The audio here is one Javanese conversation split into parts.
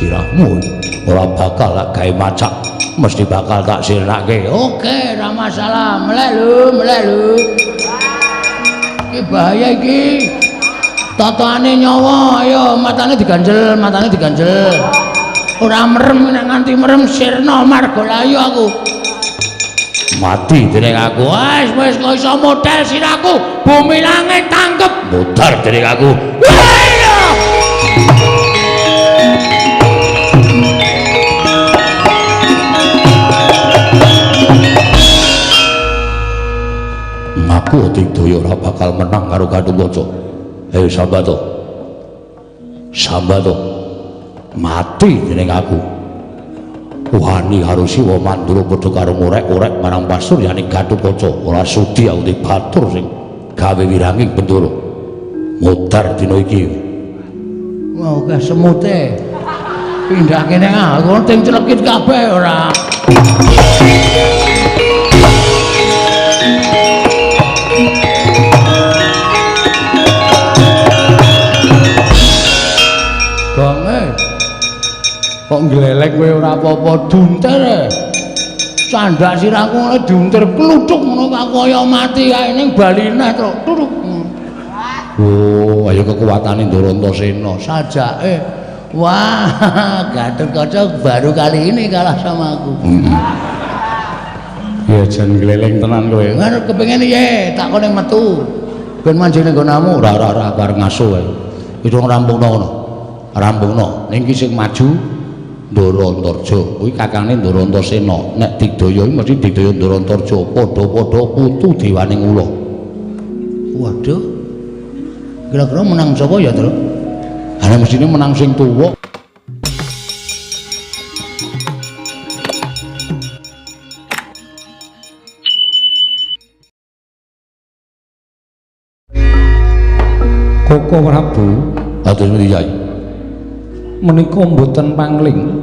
Sirahmu ora bakal tak gawe macak, mesti bakal tak sirnake. Oke, ora masalah. Melek lho, melek lho. Iki bahaya iki. Totone nyawa, ayo matane diganjel, matane diganjel. Ora merem nek nganti merem sirna margalayu aku. Mati dening aku. Wis wis kok iso model sirahku. Bumi langit tangkep. Mudhar dening aku. Aku Digdaya ora bakal menang karo Gatotkaca. Ayo sambato. Sambato. Mati dening aku. Wani karo Siwa Mandura padha karo ngorek-orek marang pasuryaning Gatotkaca. Ora sudi aku dibatur sing gawe wiranging Bendara. Mudhar dina iki. Wah, akeh semute. Pindah kene aku ting celekit kabeh ora. Kok nglelek kowe ora apa-apa duntir. Candak sirahku ngono duntir kluthuk ngono kaya mati kae ning bali neh truk. Truk. Oh, ayo kekuatane Ndorantosena sajake. Wah, Gatotkaca baru kali ini kalah sama aku. Ya jan gleleng tenan kowe. Ngono kepengin piye? Tak kone metu. Ben manjing ning nggonamu. Ora ora ora bareng ngaso wae. Itu rampungno ngono. Rampungno. Ning iki sing maju Ndorantaraja kuwi kakangne Ndorantosena. Nek Digdaya iki mesti Digdaya Ndorantaraja, padha-padha putu dewaning ula. Waduh. Kira-kira menang sapa ya, Tru? Ana mestine menang sing tuwa. Koko Prabu, atur pundi Yai? Menika mboten pangling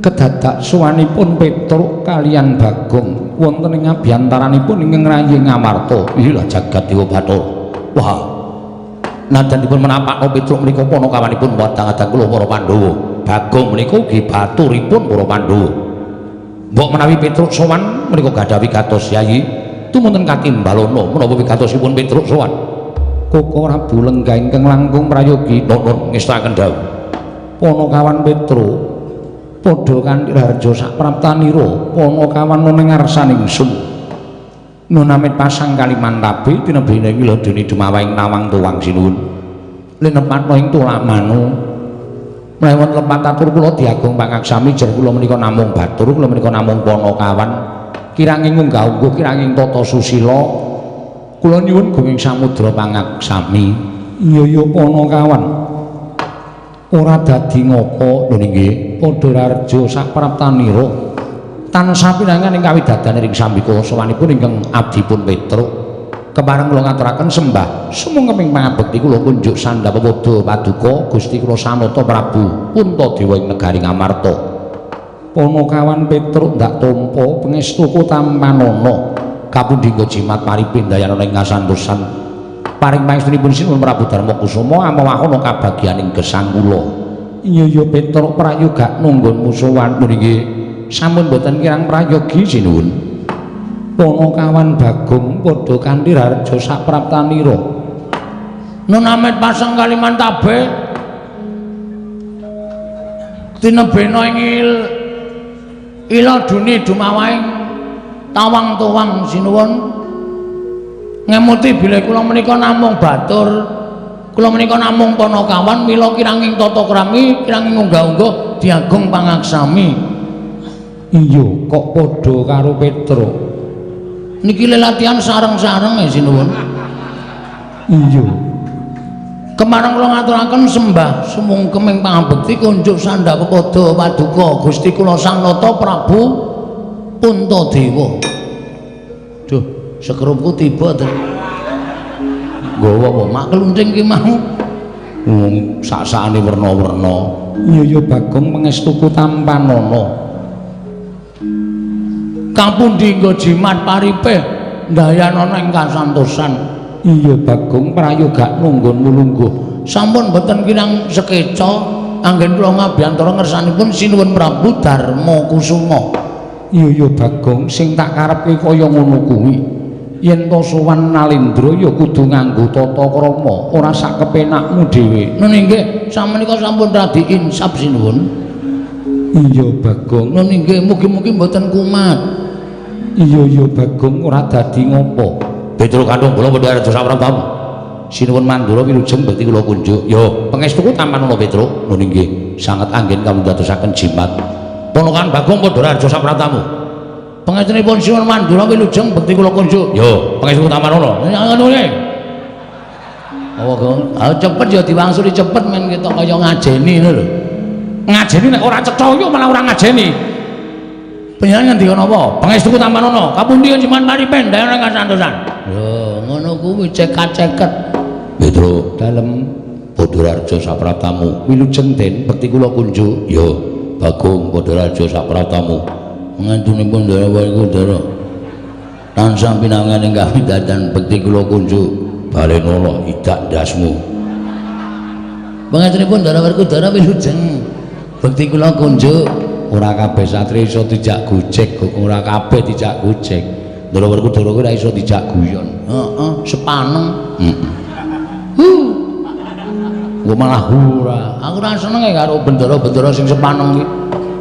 kedadak suwanipun Petruk kalian Bagong wonten ing abyantaranipun ingkang ngrayi Ngamarta. Ilah jagat dewa Bathara. Wah. Najan dipun menapakno Petruk menika panakawanipun wadang-adang kula para Pandhawa. Bagong menika ugi baturipun para Pandhawa. Mbok menawi Petruk sowan menika gadhah wigatos Yayi, tumunten katimbalana menapa wigatosipun Petruk sowan. Koko Prabu lenggah ingkang langkung prayogi nuwun ngestakaken dawuh. Panakawan Petruk padha kanthi raharja sapraptanira panakawan ana ngarsaning ingsun. Nun amit pasang kalimantabe tinebihna ing ladene dumawahing nawang tuwang sinuwun. Linepatna ing tulamanu. Menawi wonten lepat atur kula diagung pangaksami jer kula menika namung batur, kula menika namung panakawan. Kiranging unggah-ungguh, kiranging tata susila. Kula nyuwun gunging samudra pangaksami. Iya ya panakawan. Ora dadi ngapa lho nggih padha raharja sapraptanira tansah pinangan ing kawidadan ing sambika sowanipun ingkang abdipun Petruk. Kepareng kula ngaturaken sembah sumangga pangabekti kula kunjuk sandhap pepadha paduka Gusti kula Sanata Prabu Puntadewa ing negari Ngamarta. Panakawan Petruk ndak tampa pangestuku tampanana kapundi nggo jimat paripindayanana ing kasantosan. Paring pangestunipun Sinuwun Prabu Darma Kusuma amawahana kabagyaning gesang kula. Iya ya Petruk prayoga nunggonmu sowan nggih. Sampun boten kirang prayogi sinuwun. Panakawan Bagong padha kanthi raharja sapraptanira. Nun amit pasang kalimantabe tinebena ing ila duni dumawahing tawang tuwang sinuwun. Ngemuti bilih kula menika namung batur, kula menika namung panakawan, mila kiranging tata krami, kiranging unggah-ungguh diagung pangaksami. Iya, kok padha karo Petruk. Niki lelatihan sareng-sareng ya sinuwun. Iya. Kemareng kula ngaturaken sembah sumungkem ing pangabekti kunjuk sandhap pepadha paduka Gusti kula Sang Nata Prabu Puntadewa. Duh, sekrupku tiba to. Nggawa apa mak klunting ki mau? Wong sak-sakane werna-werna. Iya ya Bagong pangestuku tampanana. Kapundi nggo jimat paripeh ndayanana ing kasantosan. Iya Bagong prayoga nunggonmu lungguh. Sampun boten kirang sekeca. Anggen kula ngabiyantara ngersanipun Sinuwun Prabu Darma Kusuma. Iya ya Bagong, sing tak karepke kaya ngono kuwi. Yen to sowan Nalendra ya kudu nganggo tata krama, ora sak kepenakmu dhewe. Nun inggih, samenika sampun radi insaf sinuwun. Iya Bagong. Nun inggih, mugi-mugi mboten kumat. Iya ya Bagong, ora dadi ngopo. Petro Kanthong kula padha arep saprabam. Sinuwun Mandura wilujeng bekti kula kunjuk. Yo, pangestuku tampan ana Petro. Nun inggih, sanget anggen kawundadosaken jimat. Ponokan Bagong padha raja sapratamu. Pangestunipun Sinuwun Mandura wilujeng bekti kula kunjuk. Yo, pangestuku tampan ana. Ngono e. Apa, Gong? Ah cepet ya diwangsuli cepet men ketok kaya ngajeni ngono lho. Ngajeni nek ora cetha yo malah ora ngajeni. Panjenengan ngendika napa? Pangestuku tampan ana. Kapundi jimat maripen dayana kasantosan. Lho, ngono kuwi cekat-ceket. Petro Dalem Padha sapratamu. Wilujeng Den bekti kula kunjuk. Yo, Bagong Padha sapratamu. Ngantunipun Ndara Werkudara tansah pinangan ing kawidatan bekti kula kunjuk. Balenono idak ndasmu. Pangestunipun Ndara Werkudara wilujeng bekti kula kunjuk. Ora kabeh satri iso dijak gojek, ora kabeh dijak gojek. Ndara Werkudara kuwi ora iso dijak guyon. Heeh, sepaneng. Heeh. Gue malah ora. Aku ora seneng karo bendara-bendara sing sepaneng iki.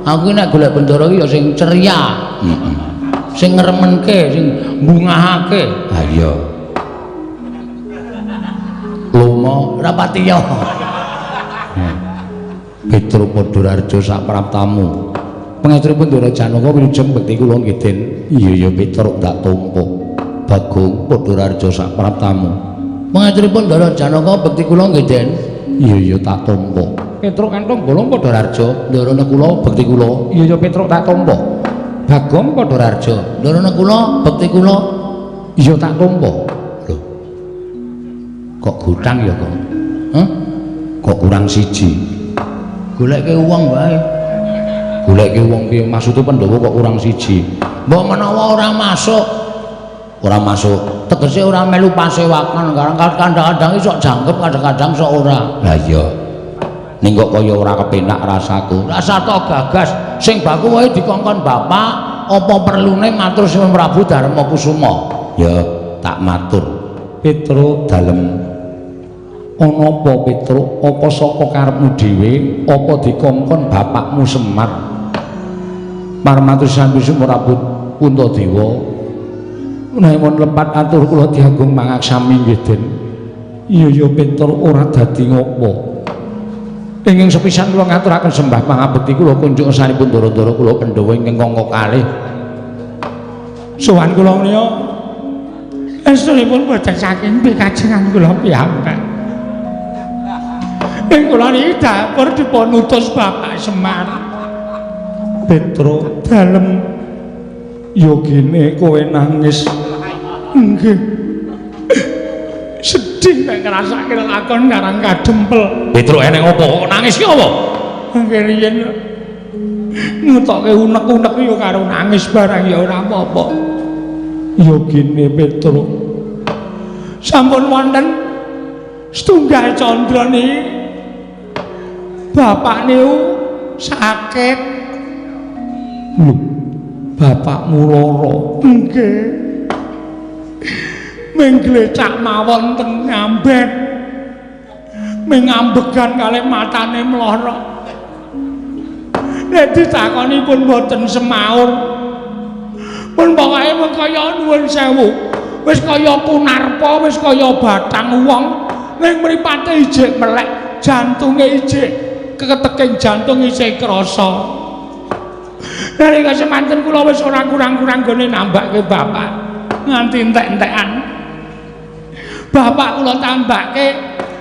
Aku nek golek bendara iki ya sing ceria. Heeh. Sing ngremenke, sing mbungahake. Ha iya. Lomo ora patiya. Petro Padha sapraptamu. Pangestunipun Ndara Janaka wilujeng bekti kula nggih Den. Iya ya Petro ndak tampa. Bagong Padha sapraptamu. Pangestunipun Ndara Janaka bekti kula nggih Den. Iya ya tak tampa. Petro Kanthong Bolong Padha Raja, Ndarana kula bekti kula. Iya ya Petro tak tampa. Bagong Padha Raja, Ndarana kula bekti kula. Iya tak tampa. Lho. Kok gutang ya, Kong? Hah? Kok kurang siji? Goleke wong wae. Goleke wong piye maksude Pandhawa kok kurang siji? Mbok menawa ora masuk. Ora masuk. Tegese ora melu pasewakan, kadang-kadang sok jangkep, kadang-kadang sok ora. Lah iya. Ning kok kaya ora kepenak rasaku. Rasa to gagas sing baku wae dikongkon bapak, apa perlune matur Sinuwun Prabu Darma Kusuma? Ya, tak matur. Petro dalem. Ana apa Petro? Apa saka karepmu dhewe? Apa dikongkon bapakmu Semar? Parmatur Sinuwun Prabu Puntadewa. Menawi lepat atur kula diagung mangaksami nggih Den. Iya ya Petro ora dadi ngopo. Ingkang sepisan kula ngaturaken sembah pangabekti kula kunjuk ngersanipun ndara-ndara kula Pandhawa ingkang angka kalih. Sowan kula menika estunipun boten saking pikajengan kula piyambak. Ing kula niki dapur dipun utus Bapak Semar. Petro dalem yogine kowe nangis. Nggih. Sedih nek ngrasake lakon Karang Kadempel. Petro eneng apa kok nangis ki apa? Nggih riyen ngetoke unek-unek ya karo nangis barang ya ora apa-apa. Yogine Petro. Sampun wonten setunggal candra niki. Bapak niku sakit. Lho, bapakmu lara. Nggih. Ming glecak mawon teng ngambet. Ming ngambegan kalih matane mlorok. Nek ditakoni pun boten semaur. Pun pokoke mung kaya nuwun sewu. Wis kaya kunarpa, wis kaya batang wong, ning mripate ijik melek, jantunge ijik keteking jantung isih krasa. Nalika semanten kula wis ora kurang-kurang gone nambahke bapak nganti entek-entekan. Bapak kula tambahke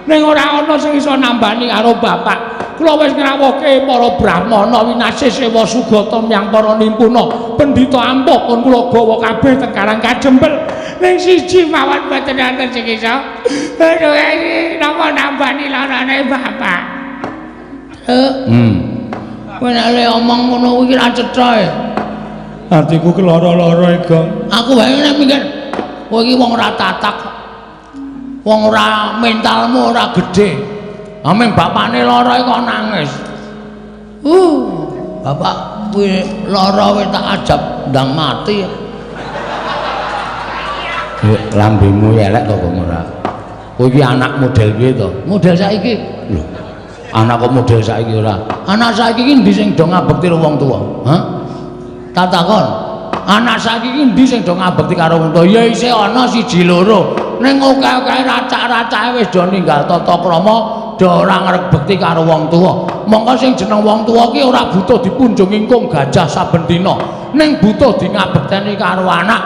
ning ora ana sing iso nambani karo bapak. Kula wis ngrawuhke para brahmana winasih sewa sugata myang para nimpuna pendhita ampuh pun kula gawa kabeh teng Karang Kadempel. Ning siji mawon boten wonten sing iso. Aduh, napa nambani larane bapak? Kowe nek le omong ngono kuwi ra cetha e. Atiku keloro-loro e, Gong. Aku wae nek mikir kowe iki wong ora tatak. Wong ora mentalmu ora gedhe. Aming bapakne lara kok nangis. Bapak kuwi lara wis tak ajab ndang mati. Lambemu elek to kok ora? Kowe iki anak model piye to? Model saiki. Lho. Anak kok model saiki ora? Anak saiki iki endi sing do ngabekti karo wong tuwa? Hah? Tak takon. Anak saiki iki endi sing do ngabekti karo wong tuwa? Ya isih ana siji loro. Ning akeh-akeh racak-racake wis do ninggal tata krama, do ora ngrebekti karo wong tuwa. Mongko sing jeneng wong tuwa ki ora butuh dipunjung ingkung gajah saben dina. Ning butuh di ngabekteni karo anak,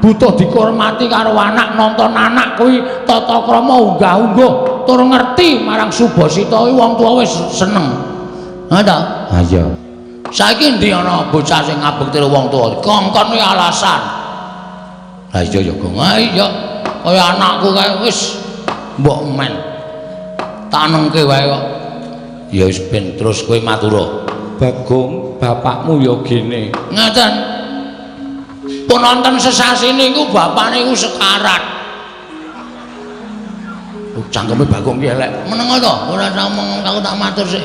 butuh dihormati karo anak, nonton anak kuwi tata krama unggah-ungguh tur ngerti marang subasita kuwi wong tuwa wis seneng. Ha ta? Ha iya. Saiki endi ana bocah sing ngabekti karo wong tuwa? Kongkon kuwi alasan. Ha iya ya, Gong. Ha iya. Kaya anakku kae wis mbok men. Tanengke wae kok. Ya wis ben terus kowe matura. Bagong, bapakmu ya gene. Ngaten. Pun wonten sesasi niku bapak niku sekarat. Oh, cangkeme Bagong ki elek. Meneng to, ora ngomong aku tak matur sik.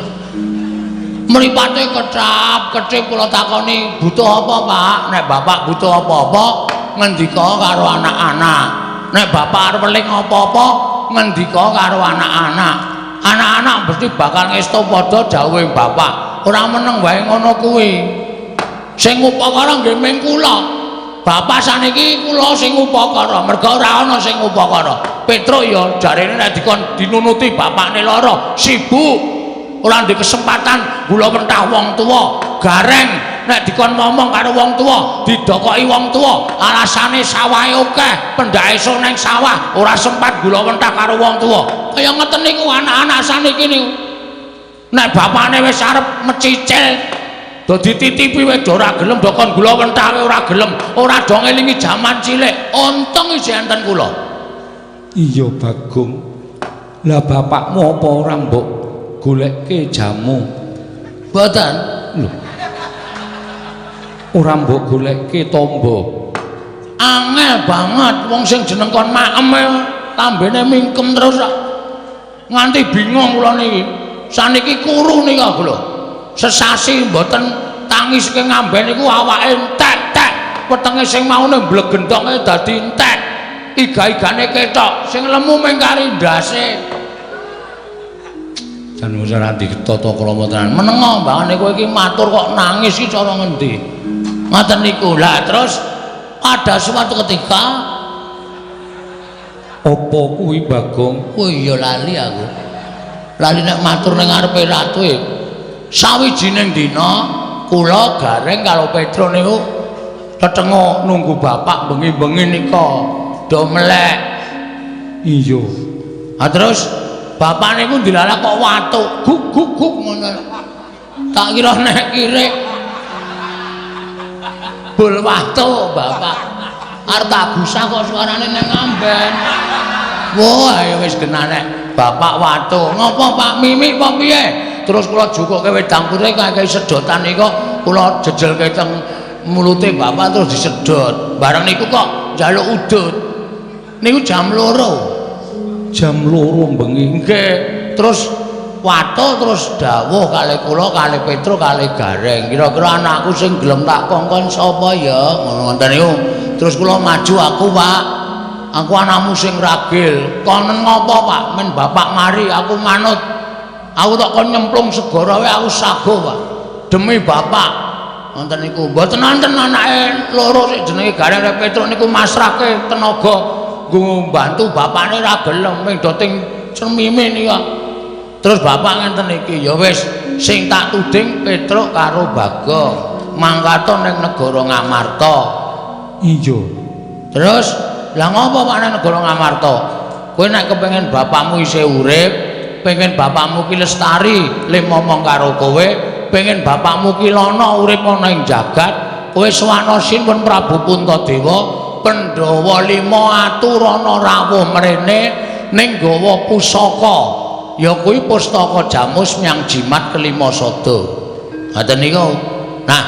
Mripate kecap, kecip kula takoni, butuh apa, Pak? Nek bapak butuh apa-apa, ngendika karo anak-anak. Nek bapak arep weling apa-apa, ngendika karo anak-anak. Anak-anak mesti bakal ngesto padha dawuhe bapak. Ora meneng wae ngono kuwi. Sing ngupakara nggih ming kula. Bapak saniki kula sing ngupakara, merga ora ana sing ngupakara. Petruk ya jarene nek dikon dinunuti bapakne lara, sibuk. Ora ndek kesempatan gula mentah wong tuwa, gareng nek dikon ngomong karo wong tuwa, didokoki wong tuwa, alasane sawahe akeh, pendhake esuk nang sawah, ora sempat gula mentah karo wong tuwa. Kaya ngeten niku anak-anak saniki niku. Nek bapakne wis arep mecicil, do dititipi wis ora gelem, do kon gula mentah ora gelem, ora do ngelingi jaman cilik. Untung isih enten kula. Iya, Bagong. Lah bapakmu apa ora mbok golekke jamu? Mboten. Lho. Ora mbok golekke tombo. Angel banget wong sing jeneng kon maem lambene mingkem terus kok. Nganti bingung kula niki. Saniki kuru nika lho. Sesasi mboten tangi saking ngamben niku awake entek-entek. Wetenge sing maune mblegendonge dadi entek. Iga-igane ketok, sing lemu mung kari ndase. Jan wis ora ditata krama tenan. Menengo mbangane kowe iki matur kok nangis iki cara ngendi? Ngoten niku. Lah terus pada suatu ketika apa kuwi Bagong? Oh iya lali aku. Lali nek matur ning ngarepe ratu e. Sawijining dina kula Gareng karo Petro niku tetengok nunggu bapak bengi-bengi nika do melek. Iya. Ha terus bapak niku dilalah kok watuk guk guk guk ngono. Tak kira nek kirik bul watuk bapak. Arep tak gusah kok suarane nang amben. Wah, ayo wis genah nek bapak watuk. Ngopo Pak Mimik apa piye? Terus kula jukuke wedang putih kayak sedotan nika kula jejelke teng mulute bapak terus disedot. Bareng niku kok njaluk udut. Niku jam 2. Jam 2 bengi. Nggih. Terus watuk terus dawuh kalih kula kalih Petro kalih Gareng. Kira-kira anakku sing gelem tak kongkon sapa ya? Ngono ngoten niku. Terus kula maju aku, Pak. Aku anakmu sing ragil. Konen ngopo, Pak? Men bapak mari aku manut. Aku tak kon nyemplung segara wae aku sago, Pak. Demi bapak. Ngoten niku. Mboten wonten anake loro sing jenenge Gareng karo Petro niku masrahke tenaga nggo mbantu bapakne ra gelem ming do ting cemime nika. Terus bapak ngenten iki, ya wis sing tak tuding Petruk karo Bagong mangkato ning negara Ngamarta. Iya. Terus lah ngopo Pak ning negara Ngamarta? Kowe nek kepengin bapakmu isih urip, pengen bapakmu ki lestari le momong karo kowe, pengen bapakmu ki lana urip ana ing jagat, kowe swana Sinuwun Prabu Puntadewa, Pandhawa 5 aturana rawuh mrene ning gawa pusaka. Ya kuwi pustaka Jamus Myang Jimat kelima sada. Ngoten niku. Nah,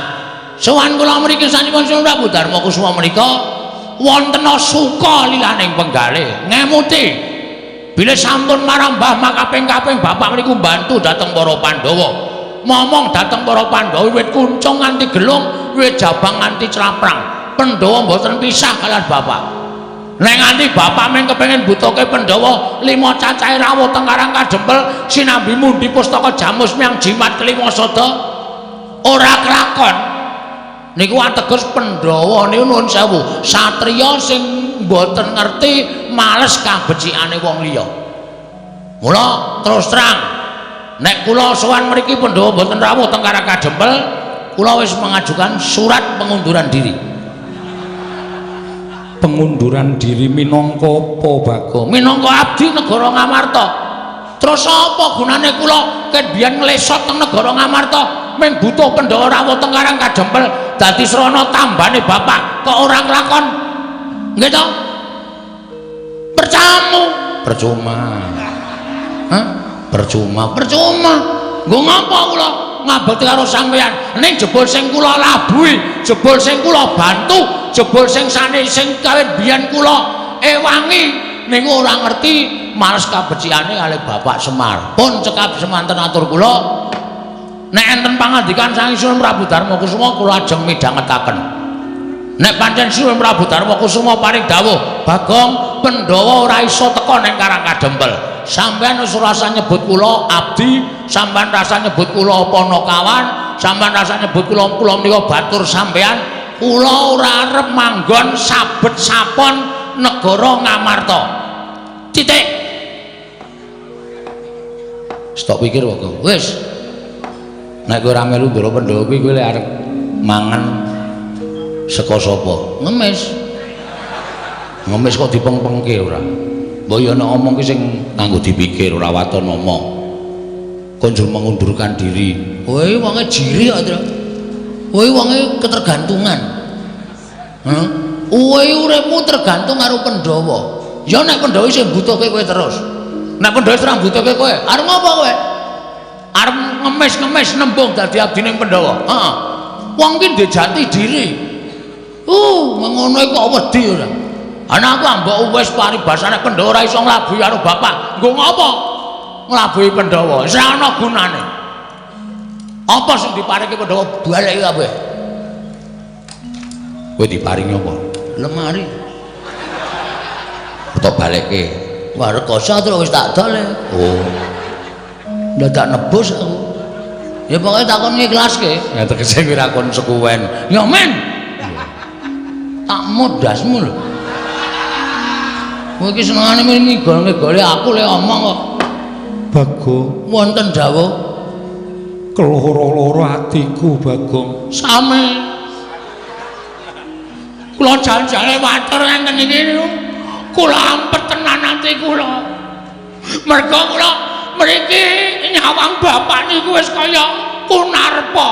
sowan kula mriki sanipun Sinuwun Prabu Darma Kusuma menika wonten suka lilaning penggalih ngemuti bilih sampun marambah makaping-kaping bapak mriku mbantu dhateng para Pandhawa. Momong dhateng para Pandhawa wiwit kuncung nganti gelung, wiwit jabang nganti claprang. Pandhawa mboten pisah kalian bapak. Nek nganti bapak mung kepengin butuhke Pandhawa lima cacahe rawuh teng Karang Kadempel sinambi mundi pustaka jamus miang jimat kelima sada ora kelakon. Niku ateges Pandhawa niku nuwun sewu, satriya sing mboten ngerti males kabecikane wong liya. Mula terus terang nek kula sowan mriki Pandhawa mboten rawuh teng Karang Kadempel, kula wis mengajukan surat pengunduran diri. Pengunduran diri minangka apa, Bagong? Minangka abdi negara Ngamarta. Terus apa gunane kula ket biyen nglesot teng negara Ngamarta mung butuh Pandhawa rawuh teng Karang Kadempel dadi srana tambane bapak kok ora nglakon? Nggih to? Percamu, percuma. Hah? Percuma, percuma. Nggo ngapa kula ngabekti karo sampeyan? Ning jebul sing kula labuhi, jebul sing kula bantu, jebul sing sane sing kawit biyen kula ewangi niku ora ngerti males kabecikane kalih Bapak Semar. Pun cekap semanten atur kula. Nek enten pangandikan saking Sunan Prabu Darma Kusuma kula ajeng midhangetaken. Nek pancen Sunan Prabu Darma Kusuma paring dawuh, Bagong Pandhawa ora iso teka ning Karang Kadempel. Sampeyan wis ora usah nyebut kula abdi, sampeyan rasa nyebut kula panakawan, sampeyan rasa nyebut kula kula menika batur sampeyan. Kula ora arep manggon sabet sapon negara Ngamarta. Titik. Stop pikir kok. Wis. Nek kowe ora melu Ndara Pandhawa kuwi kowe lek arep mangan saka sapa? Ngemis. Ngemis kok dipengpengke ora? Mbok ya nek omong ki sing nganggo dipikir ora waton omong. Kon njur mengundurkan diri. Kowe wonge jiri kok, Tru. Kowe wonge ketergantungan. Hah? Kowe uripmu tergantung karo Pandhawa. Ya nek Pandhawa isih mbutuhke kowe terus. Nek Pandhawa wis ora mbutuhke kowe, arep ngopo kowe? Arep ngemis-ngemis nembung dadi abdine Pandhawa. Heeh. Wong ki ndek jati diri. Ngono kok wedi ora. Ana aku ambok wis paribasane Pandhawa ora iso nglabuhi karo bapak. Nggo ngopo? Nglabuhi Pandhawa. Wis ora ana gunane. Apa sing diparingi Pandhawa baleki kabeh. Kowe diparingi apa? Lemari. Utawa balekke. Wah, rekoso terus wis tak dol. Oh. Dadak nebus aku. Ya pokoke takon ngiklaske. Ya tegese kowe ora konsekuen. Ya men. Tak modasmu lho. Kowe iki senengane ngigol-ngigoli aku le omong kok. Bagong, Wonten dawuh keloro-loro atiku, Bagong. Sami. Kula jan-jane matur ngenten iki niku. Kula ampet tenan ati kula. Mergo kula mriki nyawang bapak niku wis kaya kunarpa.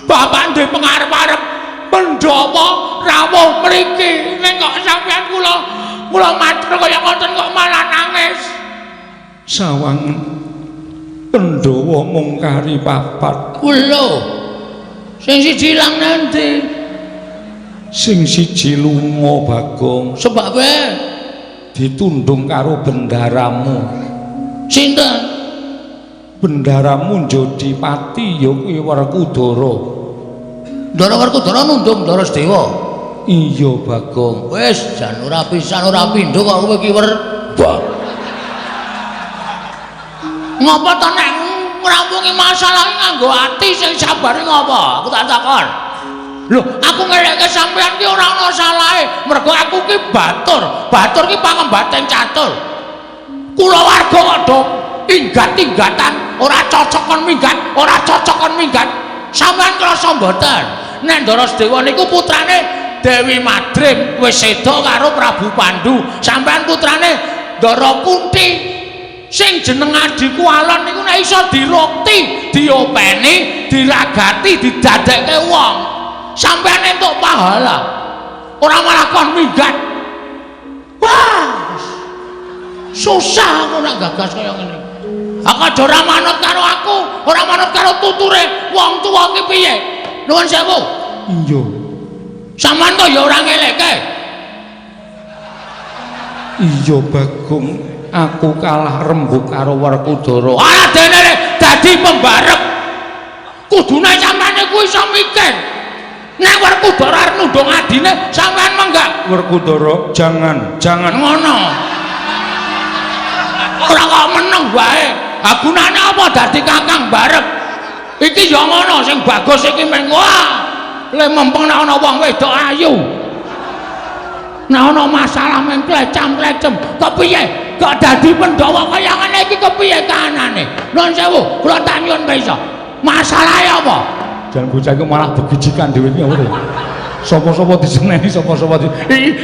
Bapak ndek pengarep-arep Pandhawa rawuh mriki ning kok sampeyan kula kula matur kaya ngoten kok malah nangis. Sawang Pandhawa mung kari papat. Lho. Sing siji ilang nanti. Sing siji lunga, Bagong. Sebabe ditundung karo bendaramu. Sinten? Bendaramu njodi pati ya kuwi Werkudara. Ndara Werkudara nundung Ndara Sedewa. Iya, Bagong. Wis jan ora pisan ora pindho kok kowe ki wer. Wah. Ngapa to nek ngrampungi masalah nganggo ati sing sabare ngapa? Aku tak takon. Lho, aku ngeleke sampean ki ora ana salahe, mergo aku ki batur. Batur ki pangembating catur. Kulawarga kok do inggat-inggatan, ora cocok kon minggat, ora cocok kon minggat. Sampean krasa mboten? Nek Ndara Sedewa niku putrane Dewi Madrim wis seda karo Prabu Pandu. Sampean putrane Ndara Kunti. Sing jeneng adhiku alon niku nek iso dirukti, diopeni, diragati, didadekke wong. Sampean entuk pahala. Ora malah kon minggat. Wah. Susah aku nek gagas kaya ngene. Aku aja ora manut karo aku, ora manut karo tuture wong tuwa ki piye? Nuwun sewu. Iya. Sampeyan kok ya ora ngelekke. Iya, Bagong. Aku kalah rembug karo Werkudara. Ora dene dadi pembarep. Kudune sampean iku iso mikir. Nek Werkudara arep nundung adine, sampean menggak. Werkudara, jangan, jangan ngono. Ora kok meneng wae. Ha gunane apa dadi kakang barep? Iki ya ngono sing bagus iki meng wah. Le mempeng nek ana wong wedok ayu. Nek ana masalah meng klecam-klecem, kepiye? Kok dadi Pandhawa kaya ngene iki kepiye kahanane? Nuwun sewu, kula tak nyuwun pirsa. Masalahe apa? Jan bocah iku malah begijikan dhewe iki apa to? Sapa-sapa diseneni, sapa-sapa di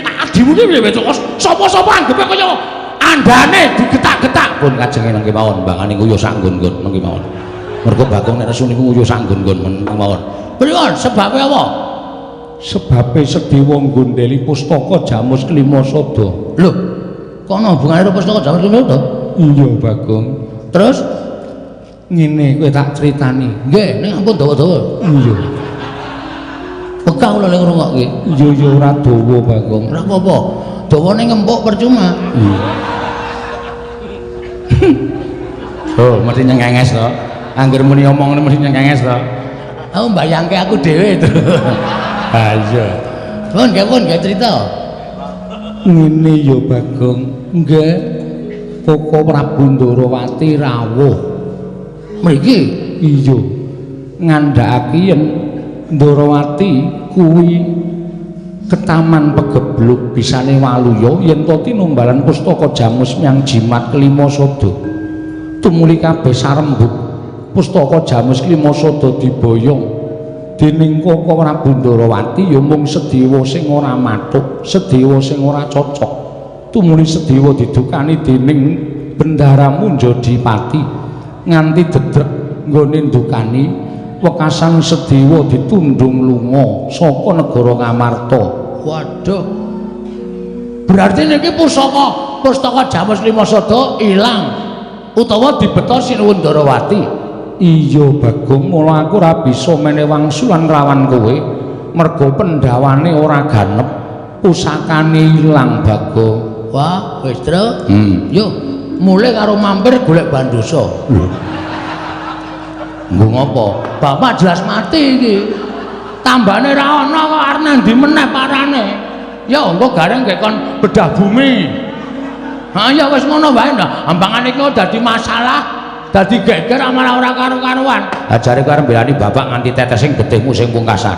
adimu ki piye wedok? Sapa-sapa anggepe kaya andane digetak-getak. Pun kajenge nang kemawon, mbangane nguyuh sak nggon-nggon nang kemawon. Mergo Bagong nek nesu niku nguyuh sak nggon-nggon men kemawon. Pripun? Sebabe apa? Sebabe Sedewa nggondheli pustaka Jamus Klima Sada. Lho, kok ana hubungane karo pustaka Jamus Klima Sada? Iya, Bagong. Terus ngene kowe tak critani. Nggih, ning ampun dawa-dawa. Iya. Bekah kula lek ngrungokke. Iya ya ora dawa, Bagong. Ora apa-apa. Dawane ngempuk percuma. Iya. Oh, mesti nyengenges to. Angger muni omong mesti nyengenges to. Aku mbayangke aku dhewe itu. Ha iya. Pun nggih, pun nggih cerita. Ngene ya, Bagong. Nggih. Koko Prabu Ndorowati rawuh. Mriki? Iya. Ngandhakake yen Ndorowati kuwi ketaman pegebluk bisane waluya yen to tinumbalan pustaka Jamus menyang Jimat Kelima Sada. Tumuli kabeh sarembug pustaka Jamus Kelima Sada diboyong dening Koko Prabu Ndorowati ya mung Sedewa sing ora mathuk, Sedewa sing ora cocok. Tumuli Sedewa didukani dening Bendara Munjadipati nganti dedrek nggone ndukani wekasan Sedewa ditundung lunga saka negara Ngamarta. Waduh. Berarti niki pustaka Jamus Lima Sada ilang utawa dibeta Sinuwun Ndorowati. Iya, Bagong, mula aku ora bisa menehi wangsulan nglawan kowe mergo pendhawane ora ganep, pusakane ilang, Bagong. Wah, wis, Tru. Yo, mulih karo mampir golek bandosa. Lho. Nggo ngopo? Bapak jelas mati iki. Tambane ra ana kok arep nandi meneh parane. Ya engko gareng nggih kon bedah bumi. Ha ya wis ngono wae nah. Ambangane iki dadi masalah, dadi geger malah ora karu-karuan. Ha jare kowe arep mbelani bapak nganti tetesing getihmu sing pungkasan.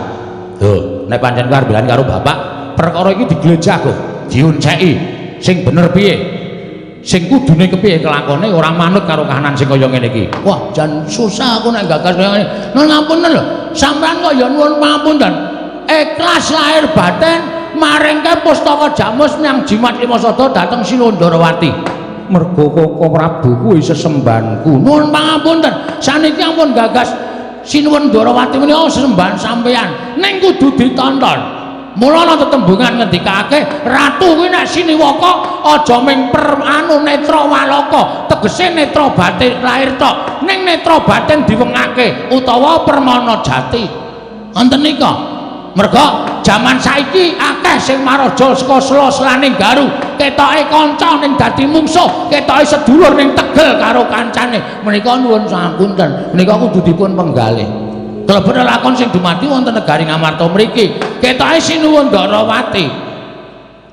Lho, nek pancen kowe arep mbelani karo bapak, perkara iki diglejah kok, diunceki. Sing bener piye? Sing kudune kepiye kelakone ora manut karo kahanan sing kaya ngene iki. Wah, jan susah aku nek gagas kaya ngene. Nuwun ngapunten lho, sampean kok ya nuwun pangapunten. Ikhlas lahir batin maringke pustaka Jamus menyang Jimat Lima Sada dhateng Sinuwun Ndorowati. Mergo Koko Prabu kuwi sesembahanku. Nuwun pangapunten, saniki ampun gagas Sinuwun Ndorowati menika sesembahan sampean. Ning kudu ditonton. Mula ana tetembungan ngendikake ratu kuwi nek siniwaka aja ming per anu netra walaka, tegese netra batin lahir tok, ning netra batin diwengake utawa permana jati. Wonten nika. Merga jaman saiki akeh sing maraja saka sela-selaning garu, ketoke kanca ning dadi mungsuh, ketoke sedulur ning tegel karo kancane. Menika nuwun sapunten, menika kudu dipun penggalih. Klebet lakon sing dumadi wonten negari Ngamarta mriki, ketoke Sinuwun Ndorowati.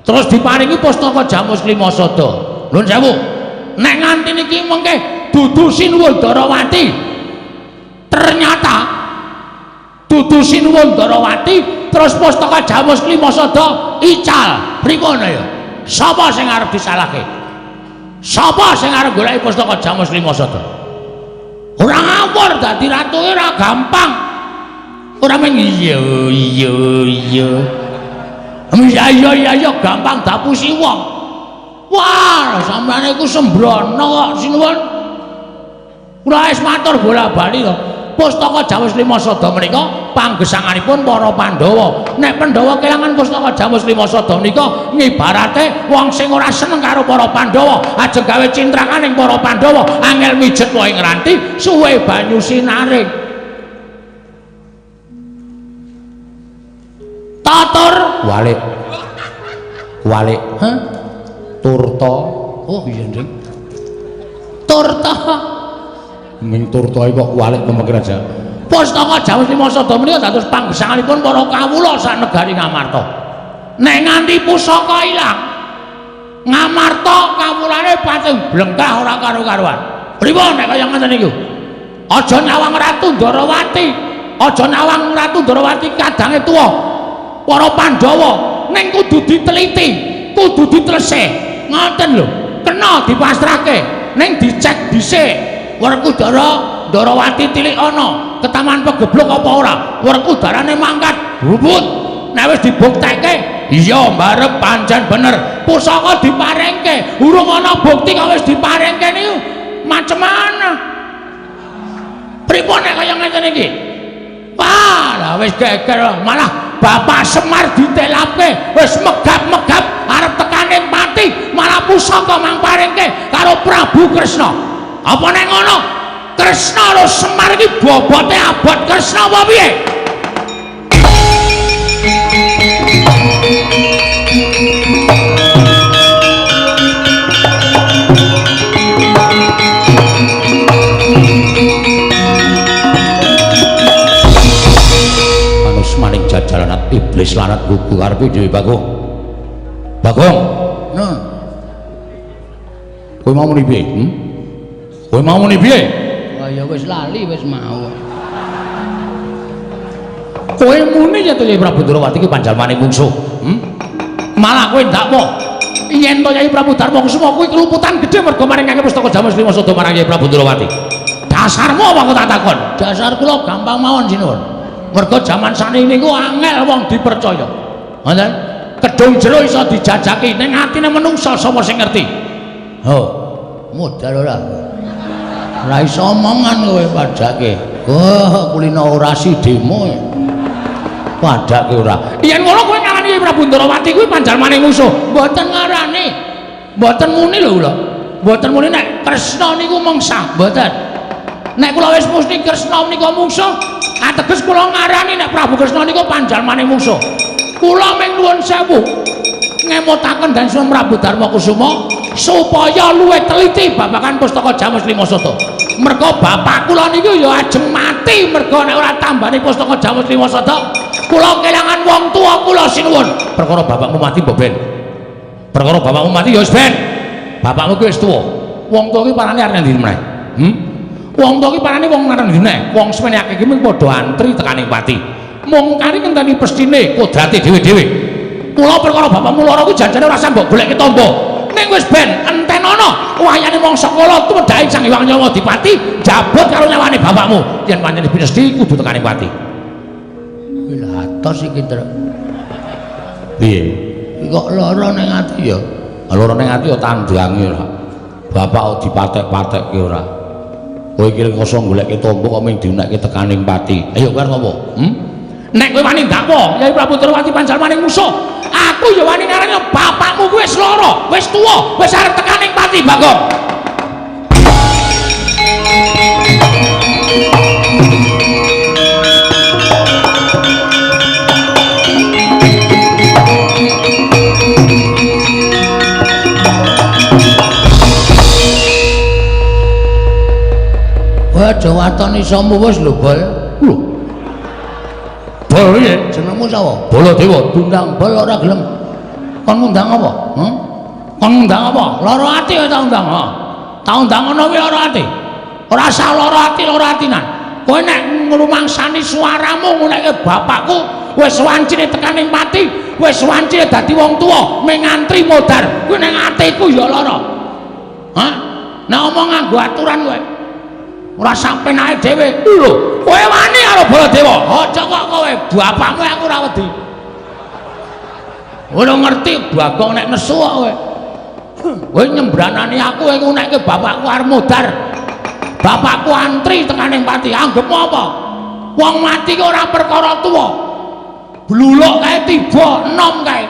Terus diparingi pustaka Jamus Lima Sada. Nuwun sewu. Nek nganti niki mengke dudu Sinuwun Ndorowati. Ternyata dudu Sinuwun Ndorowati terus pustaka Jamus Lima Sada ical. Pripun ya? Sapa sing arep disalahke? Sapa sing arep goleki pustaka Jamus Lima Sada? Ora ngawur dadi ratu ora gampang. Ora mung iya iya iya. Iya iya iya iya gampang dapusi wong. Wah, sampeyan iku sembrono kok Sinuwun. Kula wis matur bola-bali to. Pustaka Jamus Lima Sada menika panggesanganipun para Pandhawa. Nek Pandhawa kelangan pustaka Jamus Lima Sada menika ngibarate wong sing ora seneng karo para Pandhawa, ajeng gawe cintrakan ing para Pandhawa, angel mijet wae ngranti, suwe banyu sinaring. Tatur walik. Walik. Hah? Turta. Oh iya, Nding. Turta. Ming turta kok walik pemikiran aja. Pustaka Jamus Lima Sada menika dados panggesanganipun para kawula sak negari Ngamarta. Nek nganti pusaka ilang, Ngamarta kawulane pating blengkah ora karo-karuan. Pripun nek kaya ngoten niku? Aja nyawang Ratu Ndorowati, aja nyawang Ratu Ndorowati kadange tuwa. Para Pandhawa ning kudu diteliti, kudu ditelesih. Ngoten lho. Kena dipasrahke, ning dicek dhisik. Werkudara Ndorowati tilik ana ketaman pegebluk apa ora? Werkudarane mangkat bubut. Nek wis dibuktekke, iya mbarep pancen bener. Pusaka diparingke, urung ana bukti kok wis diparingke niku macem mana? Pripun nek kaya ngeten iki? Wah, lah wis geger malah Bapak Semar ditelapke, wis megap-megap arep tekane pati, malah pusaka mang paringke karo Prabu Kresna. Apa nek ngono? Kresna karo Semar iki bobote abot Kresna apa piye? Manus maning jajalanat iblis lanat gugu karepe dhewe Bagong. Bagong. Nah. Kowe mau muni piye? Kowe mau muni piye? Wah ya wis lali wis mau. Kowe muni yen to Kyai Prabu Ndorowati ki panjalmane mungsuh. Malah kowe ndakwa yen to Kyai Prabu Darma Kusuma kuwi keluputan gedhe mergo maringake pustaka Jamus Lima Sada marang Kyai Prabu Ndorowati. Dasarmu apa aku tak takon? Dasar kula gampang mawon sinuwun. Mergo jaman sakniki niku angel wong dipercaya. Ngoten? Kedung jero iso dijajaki ning atine menungsa sapa sing ngerti? Ho, modal ora. Ora iso omongan kowe padake. Oh, kulino orasi demo. Padake ora. Yen ngono kowe ngarani Prabu Ndorowati kuwi panjalmane musuh. Mboten ngarani. Mboten muni lho kula. Mboten muni nek Kresna niku mungsa, mboten. Nek kula wis muni Kresna menika mungsuh, ateges kula ngarani nek Prabu Kresna niku panjalmane mungsuh. Kula ming nuwun sewu ngemutaken dan Sunan Prabu Darma Kusuma supaya luwih teliti babagan pustaka Jamus Lima Sada. Mergo bapak kula niku ya ajeng mati mergo nek ora tambani pustaka Jamus Lima Sada, kula kelangan wong tuwa kula sinuwun. Perkara bapakmu mati mbok ben. Perkara bapakmu mati ya wis ben. Bapakmu ki wis tuwa. Wong tuwa ki parane arep ndi meneh? Wong tuwa ki parane wong arep ndi meneh? Wong semene akeh ki mung padha antri tekaning pati. Mung kari ngenteni pestine kodrate dhewe-dhewe. Kula perkara bapakmu lara kuwi janjane ora sah mbok golekke tamba. Ning wis ben entenono wayane mangsa kala tumedhake Sang Hyang Nyawa Dipati jabut karo nyawane bapakmu. Yen pancen pinesti kudu tekane pati. Kuwi lha atos iki, Truk. Piye? Iki kok lara ning ati ya? Lara ning ati ya tandange ora. Bapak kok dipatek-patekke ora. Kowe iki kosong golekke tamba kok mung diunekke tekaning pati. Ayo kowe arep apa? Nek kowe wani ndakwa Kyai Prabu Ndorowati panjalmane musuh, aku ya wani ngarani bapakmu kuwi wis lara, wis tuwa, wis arep tekaning pati, Bagong. Kowe aja waton isomu wis lho, Bol. Lho. Bol piye? Jenengmu sapa? Baladewa. Diundang Bol ora gelem. Kon ngundang apa? Kon ngundang apa? Lara ati kowe tak undang, ha. Tak undang ngono kuwi lara ati. Ora usah lara ati, lara atinan. Kowe nek ngrumangsani suaramu ngunekke bapakku wis wancine tekaning pati, wis wancine dadi wong tuwa, mung ngantri modar. Kuwi ning atiku ya lara. Hah? Nek omong nganggo aturan kowe. Ora sampe nae dhewe. Lho, kowe wani karo Baladewa? Aja kok kowe, bapakmu aku ora wedi. Ora ngerti Bagong nek nesu kok kowe. Kowe nyembranani aku kowe ngunekke bapakku arep modar. Bapakku antri tekaning pati. Anggepmu apa? Wong mati ki ora perkara tuwa. Bluluk kae tiba enom kae.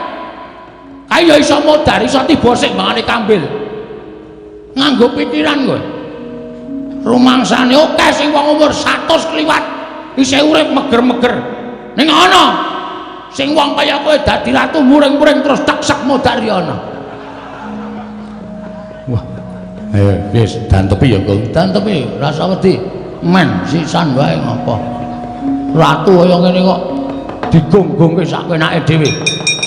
Kae ya iso modar, iso tiba sik mangane kambil. Nganggo pikiran kowe. Rumangsane akeh sing wong umur 100 kliwat isih urip meger-meger. Ning ana sing wong kaya kowe dadi ratu muring-muring terus teksek modar ya ana. Wah. Ayo wis dantepi ya, Gong. Dantepi, rasa wedi. Men sisan wae ngopo. Ratu kaya ngene kok digonggongke sak kenake dhewe.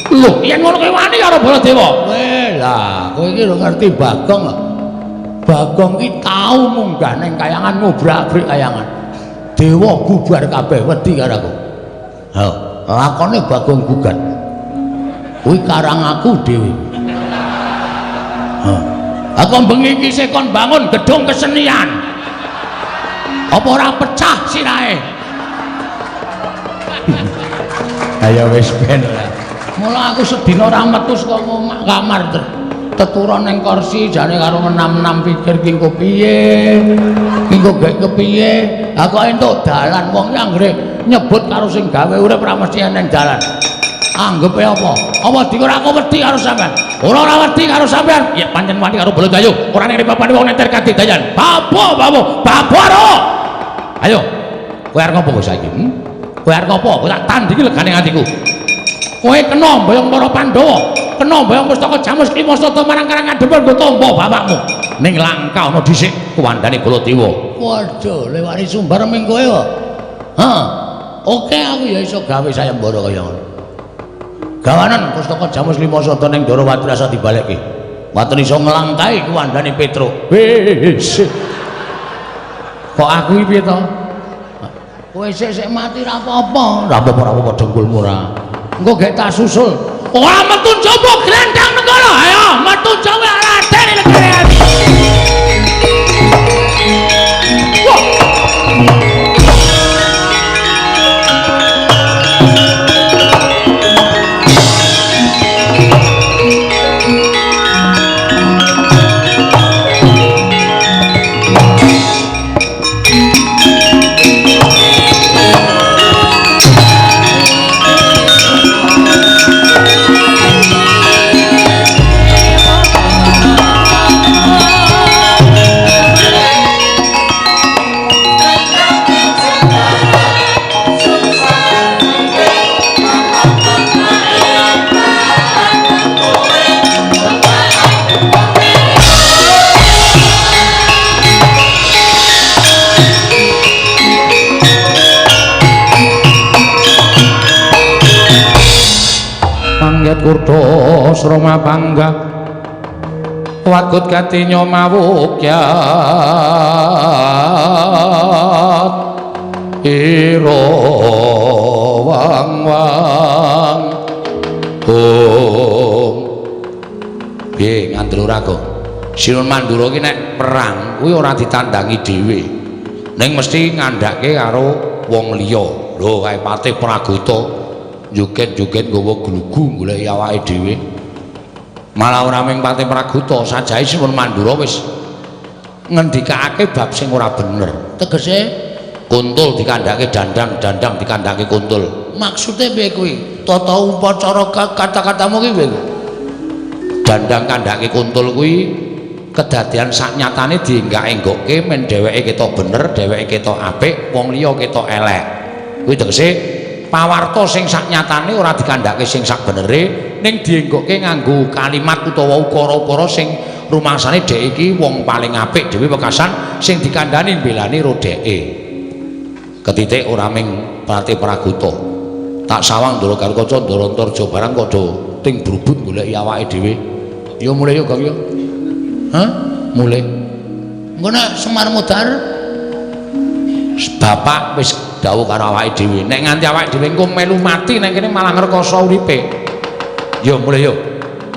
Lho, yen ngono kowe wani karo Baladewa? Weh, lah, kowe iki lho ngerti Bagong. Bagong ki tau munggah ning kayangan ngobrak-abrik kayangan. Dewa bubar kabeh wedi karo aku. Ha, lakone Bagong gugat. Kuwi karang aku dhewe. Ha. Aku bengi iki sekon bangun gedung kesenian. Apa ora pecah sirahe? Ayo wis ben ora. Mula aku sedina ora metu saka kamar teturon ning kursi jane karo enam-enam pikir ki engko piye? Ki engko gek kepiye? Ha kok entuk dalan wong anggere nyebut karo sing gawe urip ora mesti eneng dalan. Anggepe apa? Apa dikira aku wedi karo sampean? Ora ora wedi karo sampean. Ya pancen wani karo Baladewa. Ora ning papane wong neter kadidayan. Babo, babo, babo aro. Ayo. Kowe arep ngopo saiki? Kowe arep ngopo? Kowe tak tandingi legane atiku. Kowe kena mboyong para Pandhawa, kena mboyong pustaka Jamus Klima Sata marang Karang Adempel nggo tampa bapakmu. Ning langka ana dhisik kuwandane Baladewa. Waduh, lewani sumbar ming kowe kok. Ha. Oke aku ya iso gawe sayembara kaya ngono. Gawanan pustaka Jamus Lima Sata ning Ndorowati rasa dibalekke. Waten iso nglangkai kuwandane Petruk. Wis. Kok aku iki piye to? Kowe sik-sik mati ra apa-apa. Ra apa-apa ra apa-apa dengkulmu ora. Engko gek tak susul. Ora metu njaba grandang negara. Ayo metu njaba Raden negara. Wah. Pangyat kurda sroma panggah wagut gatinya mawukyat ira wang wang hong. Piye ngandel ora kok Sinuwun Mandura ki nek perang kuwi ora ditandangi dhewe ning mesti ngandhake karo wong liya. Lho kae Patih Pragota joget-joget nggawa glugu goleki awake dhewe. Malah ora mung Patih Pragota, sajahe Sinuwun Mandura wis ngendikake bab sing ora bener. Tegese kuntul dikandhake dandang, dandang dikandhake kuntul. Maksude piye kuwi? Tata upacara kata-katamu ki piye? Dandang kandhake kuntul kuwi kedadean saknyatane dienggak-enggokke men dheweke ketok bener, dheweke ketok apik, wong liya ketok elek. Kuwi tegese pawarta sing saknyatane ora dikandhake sing sakbenere ning dienggokke nganggo kalimat utawa ukara-ukara sing rumangsane dhek iki wong paling apik dhewe wekasan sing dikandhani mbelani ro dheke. Ketitik ora ming Patih Pragota. Tak sawang Ndara Garukaca Ndara Antarja barang padha ting brubut goleki awake dhewe. Ya mulih yo Gong yo. Hah? Mulih. Engko nek Semar mudhar bapak wis dawuh karo awake dhewe, nek nganti awake dhewe engko melu mati nek kene malah ngrekoso uripe. Yo mulih yo.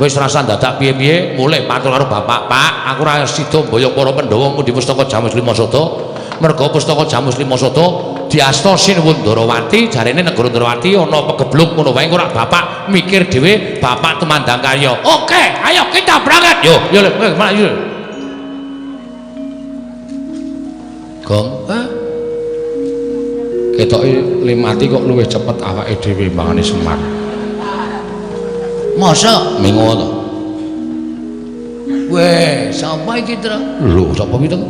Wis rasa dadak piye-piye, mulih matur karo bapak, "Pak, aku ora sida mboyong para Pandhawa mundhi pustaka Jamus Lima Sada." Merga pustaka Jamus Lima Sada diasta Sinuwun Ndarawati, jarene negara Ndarawati ana pegebluk ngono wae engko ora bapak mikir dhewe, bapak tumandang karya. Oke, ayo kita berangkat. Yo, yo le, mlayu. Gong, ha? Ketoke limati kok luwih cepet awake dhewe mbangane Semar. Masa mingo to? Weh, sapa iki, Tru? Lho, sapa iki, Tru?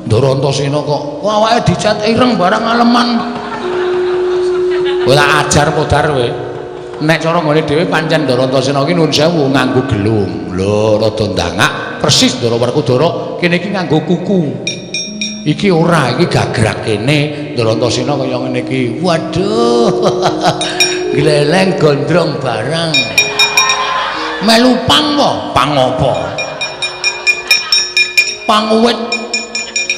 Ndara Antasena kok awake dicat ireng barang aleman. Kowe tak ajar modar kowe. Nek cara nggone dhewe pancen Ndara Antasena ki nuwun sewu nganggo gelung. Lho, rada ndangak persis Ndara Werkudara kene iki nganggo kuku. Iki ora, iki gagrak kene. Ndara Antasena kaya ngene iki. Waduh. Gleleng gondrong barang. Melu pang po? Pang apa? Pang uwit.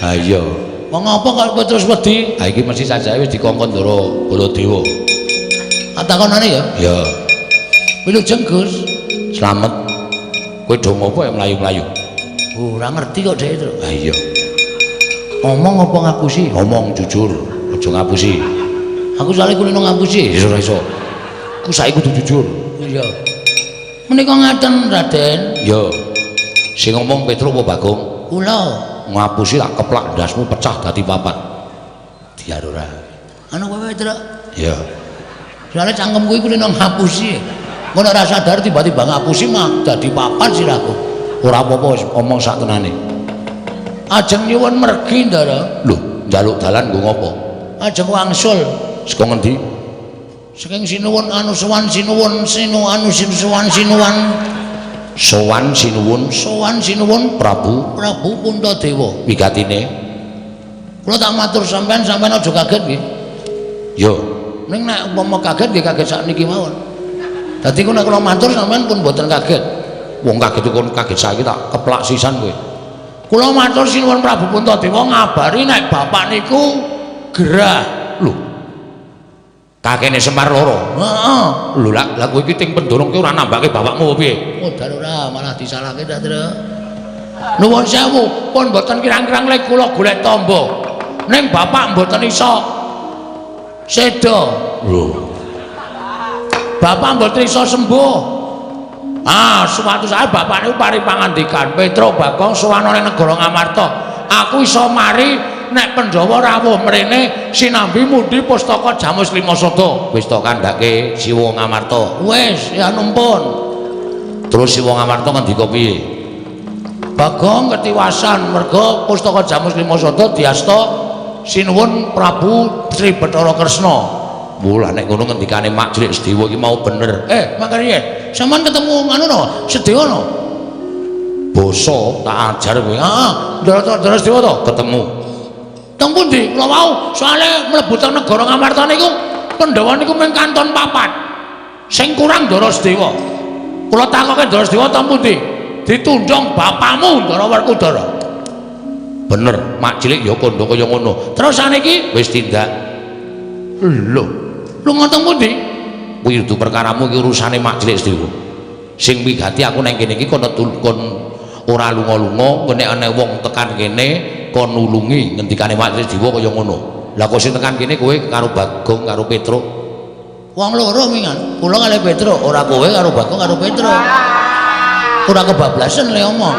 Ha iya. Wong apa kok kowe terus wedi? Ha iki mesti sajae wis dikongkon Ndara Baladewa. Takonane ya? Ya. Wilujeng Gus. Slamet. Kowe do ngopo ya mlayu-mlayu? Ora ngerti kok dhek, Tru. Ha iya. Ngomong apa ngapusi? Ngomong jujur, aja ngapusi. Aku soalnya kulino ngapusi. Ya ora iso. Ku saiki kudu jujur. Iya. Menika ngaten, Raden. Ya. Sing ngomong Petruk apa Bagong? Kula. Ngapusi tak keplak ndasmu pecah dadi papat. Diar ora. Anu kowe, Truk? Ya. Soalnya cangkemku iku kulino ngapusi. Ngono ora sadar tiba-tiba ngapusi mah dadi papat sirahku. Ora apa-apa wis omong sak tenane. Ajeng nyuwun mergi, Ndara. Lho, njaluk dalan nggo ngopo? Ajeng wangsul. Saka ngendi? Saking sinuwun anu sowan sinuwun sinu anu sowan sinuwan Sowan sinuwun sowan sinuwun Prabu Prabu Puntadewa. Wigatine. Kula tak matur sampean, sampean aja kaget nggih. Yo, Ning nek umpama kaget nggih kaget sakniki mawon. Dadi ku nek kula matur sampean pun mboten kaget. Wong kaget kon kaget saiki tak keplak sisan kowe. Kula matur sinuwun Prabu Puntadewa ngabari nek bapak niku gerah. Lho. Kakene Semar loro. Heeh. Lho lah, lah kowe iki ting pendorong ki ora nambake bapakmu apa piye? Modar ora malah disalahke ta, Tru. Nuwun sewu, pun mboten kirang-kirang lek kula golek tamba. Ning bapak mboten iso seda. Lho. Bapak mboten iso sembuh. Ah, suatu saat bapak niku paring pangandikan, Petruk Bagong sowan ning negara Ngamarta. Aku iso mari nek Pandhawa rawuh mrene sinambi mundi pustaka Jamus Lima Sada. Wis to kandhake Siwa Ngamarta. Wis, ya numpun. Terus Siwa Ngamarta ngendika piye? Bagong ketiwasan merga pustaka Jamus Lima Sada diasta sinuwun Prabu Sri Bathara Kresna. Wah, nek ngono ngendikane Mak Cilik Sedewa iki mau bener. Makane sampean ketemu anu no, Sedewa no. Basa tak ajar kowe. Heeh, Ndara Sedewa to? Ketemu. Teng pundi? Kula wau soalé mlebu teng negara Ngamarta niku Pandhawa niku mung kanton papat. Sing kurang Ndara Sedewa. Kula takoke Ndara Sedewa teng pundi? Ditundhong bapakmu Ndara Werkudara. Bener, Mak Cilik ya kandha kaya ngono. Terus saniki wis tindak. Lho, lunga teng pundi? Kuwi kudu perkaramu iki urusane Mak Cilik Sedewa. Sing wigati aku nang kene iki kono kon ora lunga-lunga, nek ana wong tekan kene kon nulungi ngendikane Mak Cilik Sedewa kaya ngono. Lah kok sing tekan kene kowe karo Bagong karo Petruk. Wong loro mingan, kula kalih Petruk, ora kowe karo Bagong karo Petruk. Ora kebablasan le omong.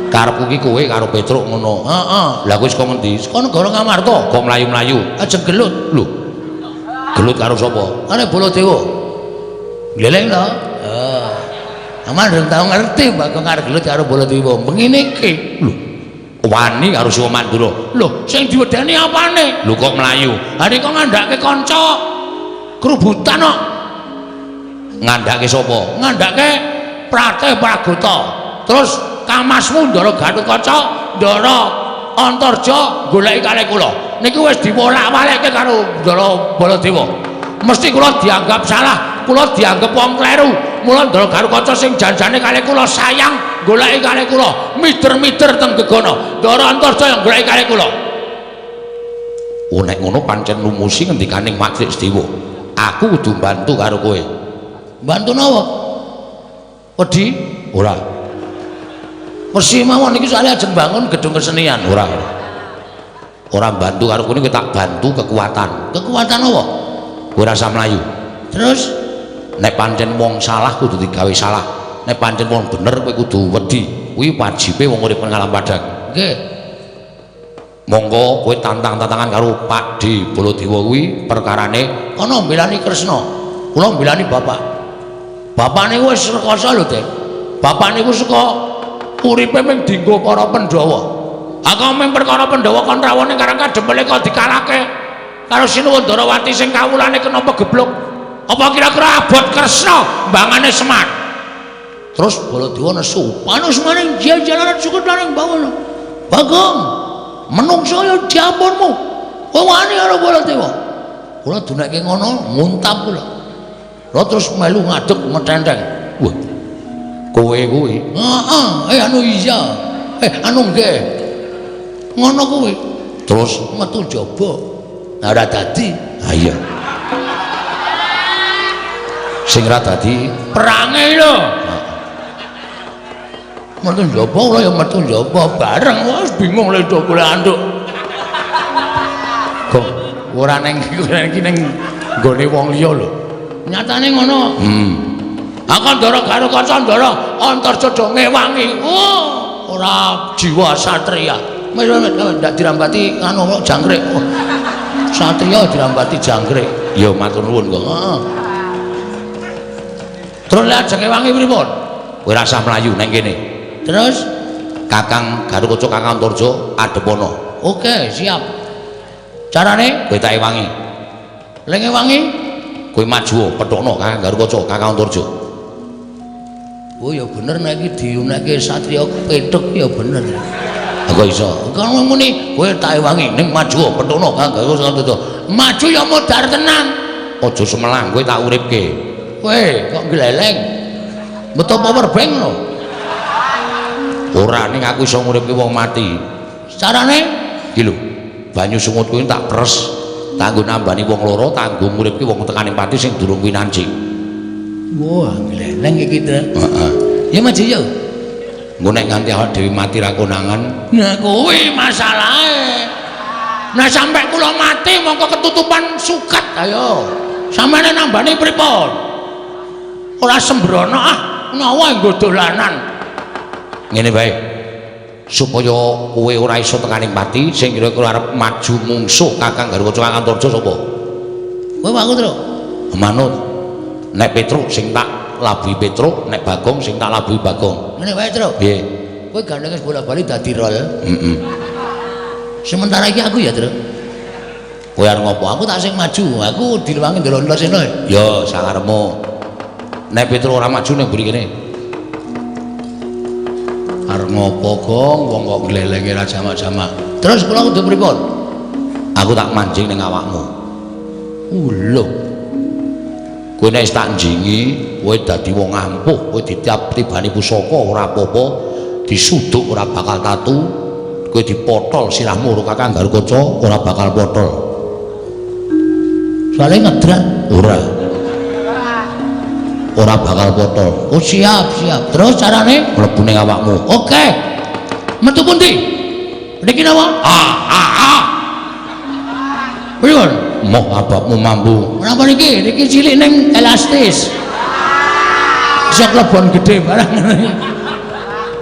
Karepku iki kowe karo Petruk ngono. Heeh. Lah kowe saka ngendi? Saka negara Ngamarta. Kok mlayu-mlayu? Ajeng gelut. Lho. Gelut karo sapa? Karo Baladewa. Gleleng to? Heeh. Aman durung tau ngerti Bagong karo gelut karo Baladewa. Mengene iki. Lho. Wani karo Siwa Mandura. Lho, sing diwedeni apane? Lho kok mlayu? Ha nek ngandhake kanca kerubutan kok. Ngandhake sapa? Ngandhake Pratih Pragota. Terus kamasmu Ndara Gatotkaca, Ndara Antarja goleki kalih kula. Niki wis diwolak-walekke karo Ndara Baladewa. Mesti kula dianggap salah, kula dianggap wong kleru. Mula Ndara Gatotkaca sing janjane kalih kula sayang goleki kalih kula, mider-mider teng gegana. Ndara Antarja yang goleki kalih kula. Oh nek ngono pancen lumusi ngendikane Mak Cilik Sedewa. Aku kudu bantu karo kowe. Bantu napa? Wedi? Ora. Persi mawon iki soalnya ajeng bangun gedung kesenian. Ora. Ora bantu karo kowe niku tak bantu kekuatan. Kekuatan apa? Kowe rasa mlayu. Terus nek pancen wong salah kudu digawe salah. Nek pancen wong bener kowe kudu wedi. Kuwi wajibe wong urip nang alam padhang. Nggih. Monggo kowe tantang-tantangan karo Pakde Baladewa kuwi perkarane kono mbelani Kresna. Kula mbelani bapak. Bapak niku wis rekoso lho, Den. Bapak niku saka uripe mung dienggo para Pandhawa. Aku mung perkara Pandhawa kon rawuh ning Karang Kadempel kok dikalahke karo Sinuwun Ndarawati sing kawulane kena pegebluk. Apa kira-kira abot Kresna mbangane Semar? Terus Baladewa nesu, panus maning jalaran suketaning bawana. Bagong, menungso ya diampunmu. Kowe wani karo Baladewa? Kula dunekke ngono nguntap kula. Lha terus melu ngadeg metenteng. Wah. Kowe kuwi. Heeh, anu iya. Anu nggih. Ngono kuwi. Terus metu jaba. Nah ora dadi. Ha iya. Sing ra dadi perange lho. Metu njaba kula ya metu njaba bareng wis bingung lho do golek anduk. Kok ora ning iki ning nggone wong liya lho. Nyatane ngono. Aku Ndara Garukaca Ndara Antarja do ngewangi. Oh, ora jiwa satria. Wis ndak dirambati anu jangkrik. Oh. Satria dirambati jangkrik. Ya matur nuwun kok. Heeh. Terus lek ajeng ngewangi pripun? Kowe rasah mlayu nang kene. Terus Kakang Garukaca Kakang Antarja adhepana. Oke, siap. Carane kowe tak ewangi. Lek ngewangi kowe maju pethukno Kakang Garukaca Kakang Antarja. Oh ya bener nek iki diunekke satria kepethuk ya bener. Kok iso? Kan muni kowe tak ewangi ning maju pethukno Kakang Garukaca Kakang Antarja. Maju ya modar tenan. Aja sumelang kowe tak uripke. Kowe kok gleleng. Metu power bank lho. Ora ning aku iso nguripke wong mati. Carane iki lho. Banyu sungut kuwi tak pres, tanggo nambani wong loro, tanggo nguripke wong tekaning pati sing durung winanji. Wah, gleleng iki, Tru. Heeh. Ya maju yo. Engko nek nganti awak dhewe mati ra konangan. Nah kuwi masalahe. Nah sampe kula mati mongko ketutupan suket ayo. Sampeyan nambani pripun? Ora sembrono ah, menawa nggo dolanan. Ngene wae. Supaya kowe ora iso tekaning pati, sing kira-kira arep maju mungsuh Kakang Garukaca Kakang Antarja sapa? Kowe aku, Tru. Manut. Nek Petruk sing tak labuhi Petruk, nek Bagong sing tak labuhi Bagong. Ngene wae, Tru. Piye? Kowe gandeng wis bola-bali dadi rol. Heeh. Sementara iki aku ya, Tru. Kowe arep ngopo? Aku tak sing maju, aku direwangi Ndara Antasena. Ya, sakarepmu. Nek Petruk ora maju ning mburi kene. Arep ngopo, Gong? Wong kok glelenge ra jamak-jamak. Terus kula kudu pripun? Aku tak manjing ning awakmu. Lho. Kowe nek wis tak njingi, kowe dadi wong ampuh, kowe ditibani pusaka ora apa-apa, disuduk ora bakal tatu, kowe dipotol sirahmu karo Kakang Garukaca ora bakal potol. Soale ngedrak ora. Ora bakal potol. Oh siap, siap. Terus carane mlebu ning awakmu. Oke. Metu pundi? Niki napa? Ah ah ah. Pripun? Moh ababmu mampu. Napa niki? Niki cilik ning elastis. Iso klebon gedhe barang.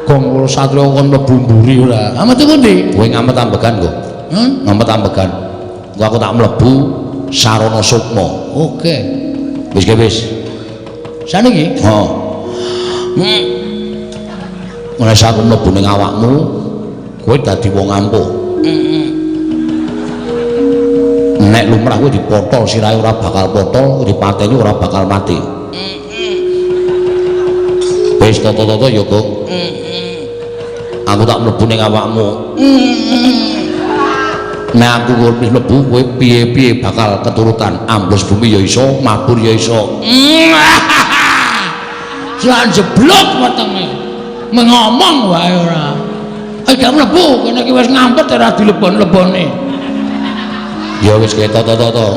Gong kula satria kon mlebu mburi ora. Ah metu pundi? Kowe ngamet ambegan kok. Ngamet ambegan. Engko aku tak mlebu sarana sukma. Oke. Wis ke wis. Saniki? Heeh. Nek aku mlebu ning awakmu, kowe dadi wong ampuh. Nek lumrah kowe dipotol sirahe ora bakal potol, dipateni ora bakal mati. Wis toto-toto ya, Gong. Aku tak mlebu ning awakmu. Nek aku wis mlebu kowe piye-piye bakal keturutan, ambles bumi ya iso, mabur ya iso. Jan jeblok wetenge. Mengomong wae ora. Gak mlebu, kene iki wis ngampet ora dilebon-lebone. Ya wis ketok toto-toto.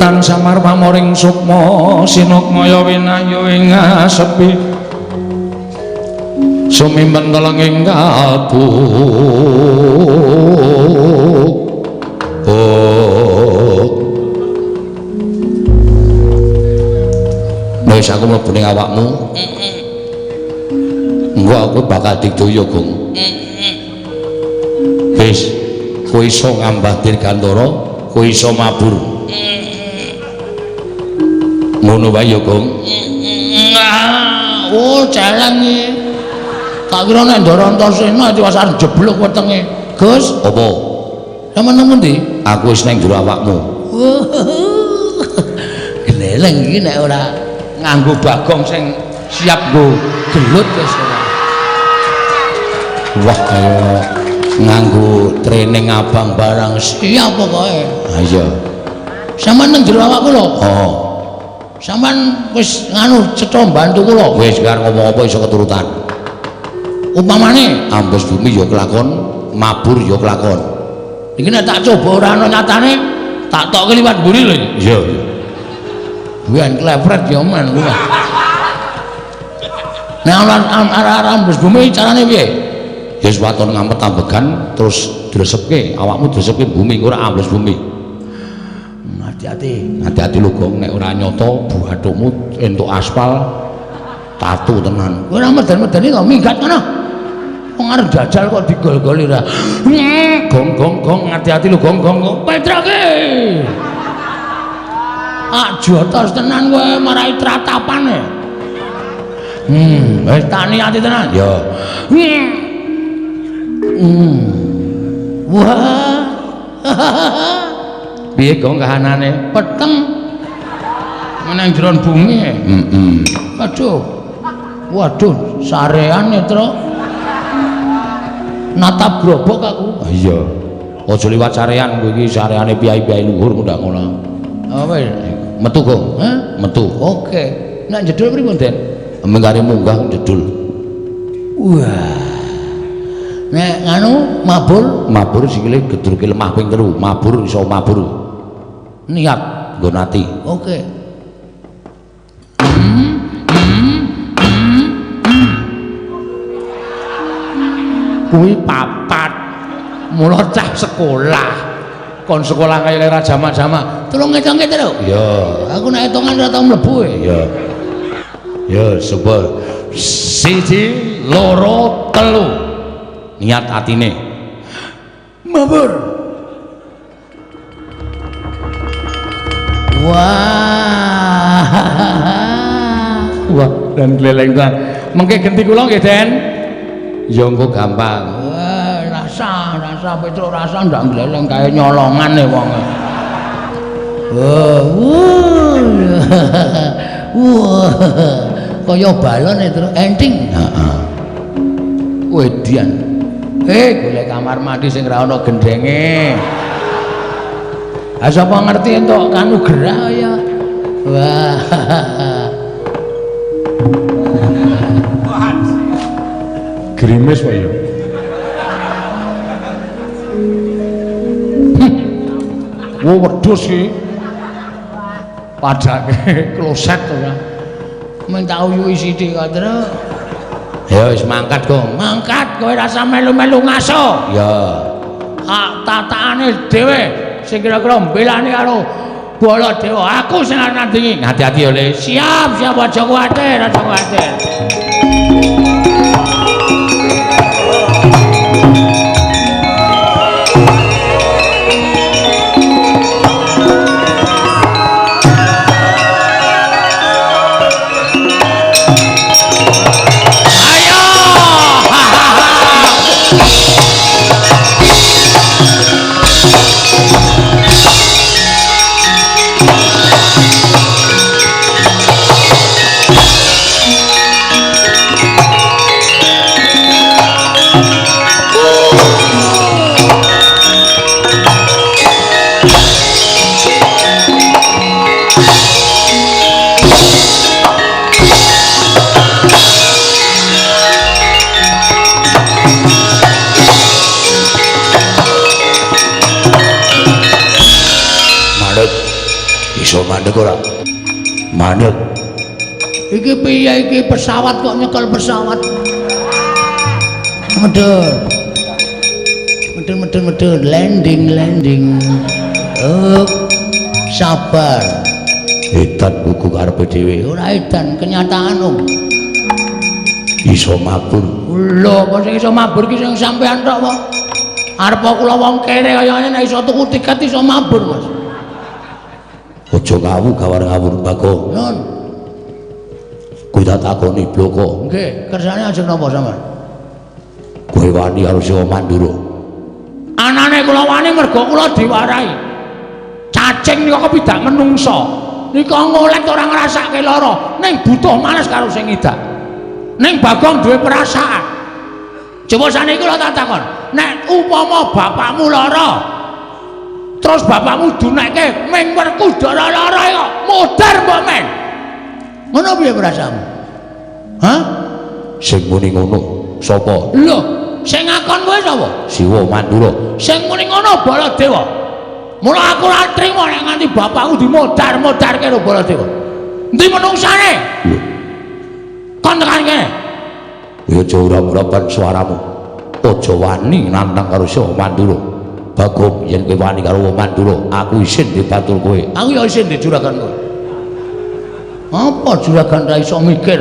Tan samar pamoring sukma sinukmaya winayu ing asepi sumimpen telenging kabuk. Wis aku mlebu ning awakmu. Engko aku bakal digdaya, Gong. Wis, kowe iso ngambah dirgantara, kowe iso mabur. Ngono wae ya, Gong. Oh, celeng iki. Tak kira nek Ndara Antasena tiwas arep jeblok wetenge. Gus, apa? Sampeyan nang endi? Aku wis nang jero awakmu. Gleleng iki nek ora nganggo Bagong sing siap nggo gelut wis ora. Wah, kaya nganggo training abang barang siap pokoke. Ha iya. Sampeyan nang jero awak kula? Oh. Sampeyan wis nganu cetha mbantu kula. Wis karo ngomong apa iso keturutan. Upamane ambles bumi ya kelakon, mabur ya kelakon. Iki nek tak coba ora ana nyatane, tak tokke liwat mburi lho. Iya. Ben klepret ya men kuwi. Nek ana arah-arah ambles bumi carane piye? Ya wis waton ngampet ambegan terus dresepke, awakmu dresepke bumi ora ambles bumi. Hati-hati. Hati-hati lho Gong, nek ora nyata buathukmu entuk aspal tatu tenan. Kowe ora meden-medeni to minggat kono. Wong arep jajal kok digol-goli ora. Gong gong gong hati-hati lho gong gong gong. Petrake. Ah jotos tenan kowe marai tratapane. Wis tak niati tenan. Ya. Wah. Piye Gong kahanane? Peteng. Nang jero bumi. Heeh. Aduh. Waduh, sarean netra. Natap grobok aku. Iya. Aja liwat sarean kowe iki, sareane piyai-piyai luhur ndak ngono. Oh wis, metu Gong. Hah? Metu. Oke. Nek jedul pripun, Den? Mengkare munggah jedul. Wah. Nek nganu mabur, mabur sikile gedruke lemah ping 3, mabur iso mabur. Niat nggo ati. Oke. Kuwi papat. Mula cah sekolah. Kon sekolah kaya ora jamak-jamak. Tulung ngitungke terus. Iya. Aku nek hitungan ora tau mlebu. Iya. Ya, coba. 1 2 3. Niat atine. Mabur. Wah. Wah, dan gleleng ta. Mengke genti kula nggih, Den. Ya engko gampang. Wah, rasa Petro rasa ndak gleleng kae nyolongan e wong. Wah. Wah. Kaya balon e terus enting. Heeh. Wedian. Golek kamar mandi sing ra ana gendenge. Ha sapa ngerti entuk kanu gerah ya. Wah. Grimis kok ya. Wo wedhus iki. Padake kloset ora. Mung tak uyuhi sithik kok, Tru. Ya wis mangkat, Gong. Mangkat kowe rasa melu-melu ngaso. Ya. Hak tatakane dhewe sing kira-kira mbelani karo Baladewa. Aku sing arep nandingi. Hati-hati ya, Le. Siap, siap aja kuwatir, aja kuwatir. Iso mandek ora? Mandek. Iki piye iki pesawat kok nyekel pesawat? Medhun. Medhun medhun medhun landing landing. Oh, sabar. Edan buku karepe dhewe. Ora edan, kenyataan om. Iso mabur. Lho, kok sing iso mabur ki sing sampean tok kok. Arep kula wong kere kaya ngene nek iso tuku tiket iso mabur, Mas. Aja ngawu gawar ngawur Bagong. Nun. Kuwi tak takoni bloko. Nggih, kersane ajeng napa sampean? Kowe wani karo Siwa Mandura. Anane kula wani mergo kula diwarahi. Cacing nika kepidak menungsa. Nika ngolet ora ngrasake lara, ning butuh males karo sing ngidak. Ning Bagong duwe perasaan. Coba saniki kula tak takon, nek upama bapakmu lara, terus bapakmu dunekke ming Werkudara lara kok modar mbok men. Ngono piye perasaanmu? Hah? Sing muni ngono sapa? Lho, sing ngakon kowe sapa? Siwa Mandura. Sing muni ngono Baladewa. Mula aku ora trima nek nganti bapakku dimodar-modarke karo Baladewa. Endi menungsane? Lho. Kon tekan kene. Ya aja ora-ora suaramu. Aja wani nantang karo Siwa Mandura. Bagong yen kowe wani karo Mandura, aku isin dibatul kowe. Aku ya isin dijuragan kowe. Apa juragan ra iso mikir?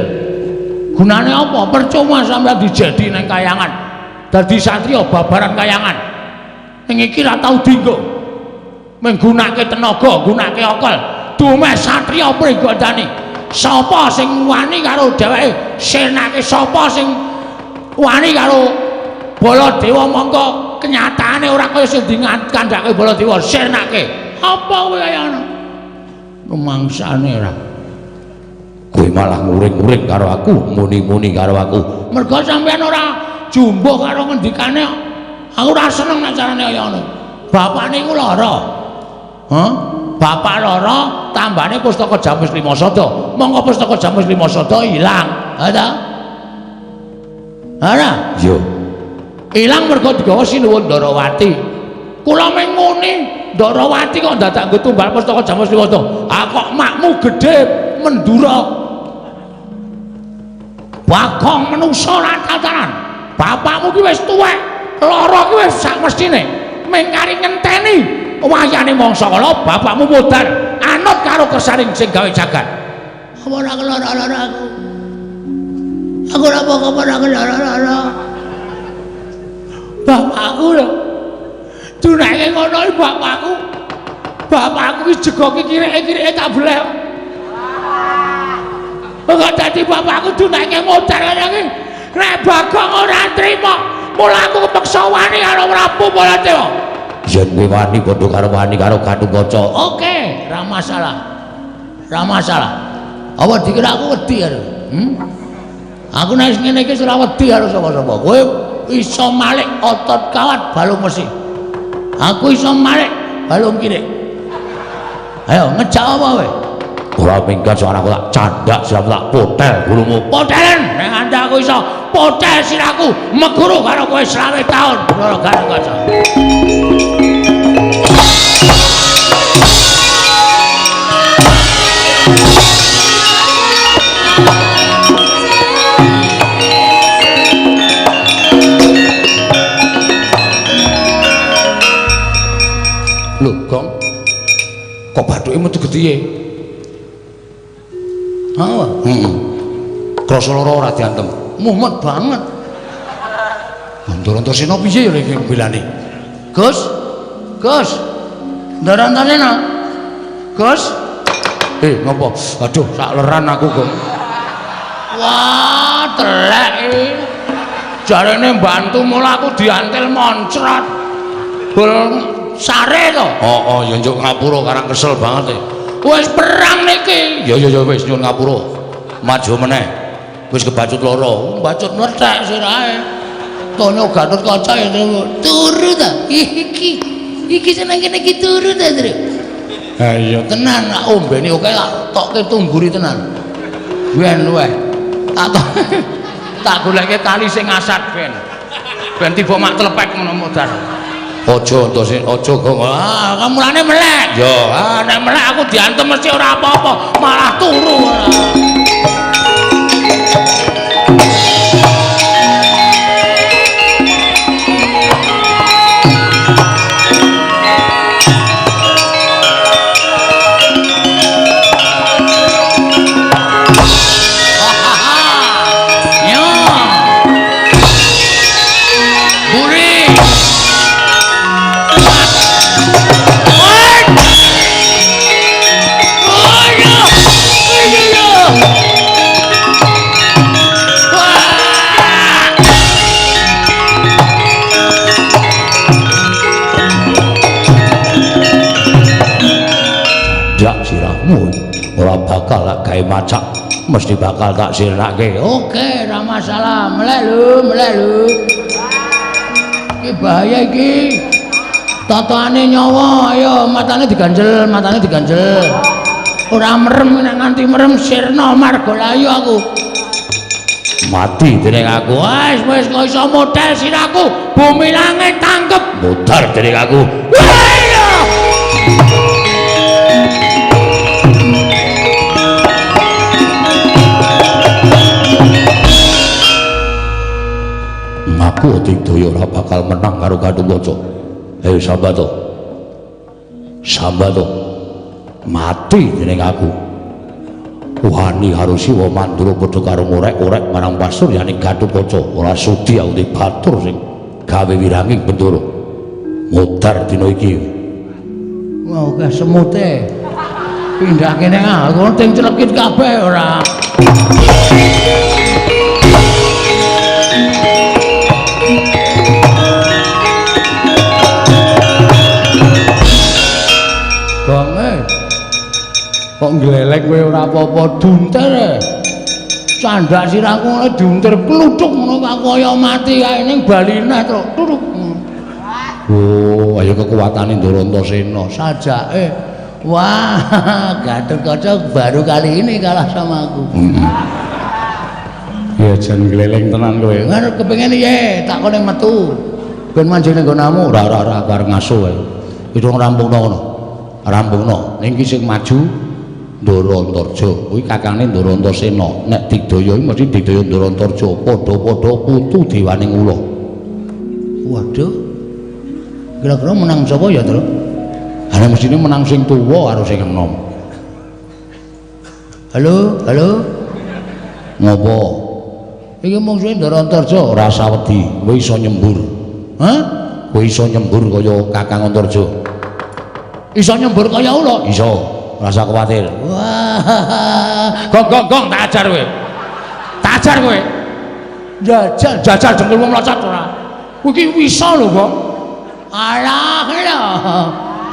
Gunane apa? Percuma sampeyan dijedi ning kayangan. Dadi satriya babaran kayangan. Ning iki ra tau dienggo. Menggunakake tenaga, nggunakake akal. Dumeh satriya Pringgondani. Sapa sing wani karo dheweke? Senake sapa sing wani karo Baladewa mongko kenyataane ora kaya sing dikandhake Baladewa, senake. Apa kowe kaya ngono? Rumangsane ora. Kowe malah nguring-nguring karo aku, muni-muni karo aku. Mergo sampeyan ora jumbuh karo ngendikane. Aku ora seneng nek carane kaya ngono. Bapakne iku lara. Hah? Bapak lara, tambane pustaka Jamus Lima Sada. Mongko pustaka Jamus Lima Sada ilang. Ha ta? Ora? Iya. Ilang mergo digawa Sinuwun Ndarawati. Kula mung muni Ndarawati kok dadak nggo tumbal pustaka Jamus Lima Sada. Ah kok makmu gedhe Mendura. Bagong menungsa ora tataran. Bapakmu ki wis tuwek, lara ki wis sak mestine. Mung kari ngenteni wayane mangsa kala bapakmu modar anut karo kersaning sing gawe jagat. Apa ora kelara-lara aku? Aku ora apa-apa ora kelara-lara. Bapakku lho. Dunake ngono iki bapakku. Bapakku ki jegoki kireke-kireke tak bleh. Kok dadi bapakku dunake modar ngene iki. Nek Bagong ora trima, mula aku kepeksa wani karo Prabu Baladewa. Yen kowe wani padha karo wani karo Gatotkaca. Oke, ra masalah. Ra masalah. Apa dikira aku wedi karo? Aku nek ngene iki ora wedi karo sapa-sapa. Kowe iso malik otot kawat balung mesi. Aku iso malik balung kirik. Ayo ngejak apa kowe? Ora minggat suaraku tak candak siramu tak potel gulumu. Potelen nek nganti aku iso potel siraku meguru karo kowe 20 taun. Ora Gatotkaca. Lho, Gong. Kok bathuke metu gedhe? Heeh. Heeh. Krasa lara ora diantem. Mumet banget. Ndara-Antasena piye ya iki mbelane? Gus. Gus. Ndara-Antasena. Gus. Ngopo? Aduh, sak leran aku, Gong. Wah, telek iki. Jarene mbantu mula aku diantil moncrot. Bol sare to. Heeh, ya njuk ngapura karang kesel banget e. Wis perang niki. Ya ya ya wis nyuwun ngapura. Maju meneh. Wis kebacut loro. Bacut mlethek sirahe. Tono Gatotkaca ya turu ta. Iki iki seneng kene iki turu ta, Tru. Ha iya tenan tak ombeni oke tak tokke tungguri tenan. Ben luweh. Tak tak goleke tali sing ngasat ben. Ben tiba mak tlepek ngono modar. Aja Antasena, aja Gong. Ah, kamulane melek. Ya, ah nek melek aku diantem mesti ora apa-apa, malah turu ora. Ora bakal lak gawe macak, mesti bakal tak sirnake. Oke, ora masalah. Melek lho, melek lho. Iki bahaya iki. Totone nyawa, ayo matane diganjel, matane diganjel. Ora merem nek nganti merem sirna margalayu aku. Mati dening aku. Wis wis kok iso model siraku. Bumi langit tangkep. Mudhar dening aku. Aku Digdaya ora bakal menang karo Gatotkaca. Hei Sambato. Sambato. Mati dening aku. Wani karo Siwa Mandura padha karo ngorek-orek marang pasuryane Gatotkaca. Ora sudi aku dibatur sing gawe wiranging Bendara. Mudhar dina iki. Wah, akeh semute. Pindah kene aku ting celekit kabeh ora. Kok nglelek kowe ora apa-apa duntir. Candak sirahku ngono diuntir kluthuk ngono kok kaya mati kae ning baline truk turuk. Oh, ayo kekuatane Ndara Antasena sajake. Wah, Gatotkaca baru kali ini kalah sama aku. Ya jan gleleng tenan kowe. Ngono kepengin piye? Tak kone metu. Ben manjing ning nggonamu. Ora ora ora aku arep ngaso wae. Itu rampungno ngono. Rampungno. Ning iki sing maju Ndara Antarja. Kuwi kakangne Ndara Antasena. Nek Digdaya iki mesti Digdaya Ndara Antarja. Padha-padha putu dewaning ula. Waduh. Kira-kira menang sapa ya, Tru? Ha mestine menang sing tuwa karo sing enom. Halo, halo. Ngopo? Iki mungsuhe Ndara Antarja ora usah wedi, kowe iso nyembur. Hah? Kowe iso nyembur kaya Kakang Antarja. Iso nyembur kaya ula? Iso. Ora usah kuwatir. Wah. Gong gong gong tak ajar kowe. Tak ajar kowe. Jajal jajal jengkelmu mlocot ora. Kowe iki iso lho, Gong. Alah, lho.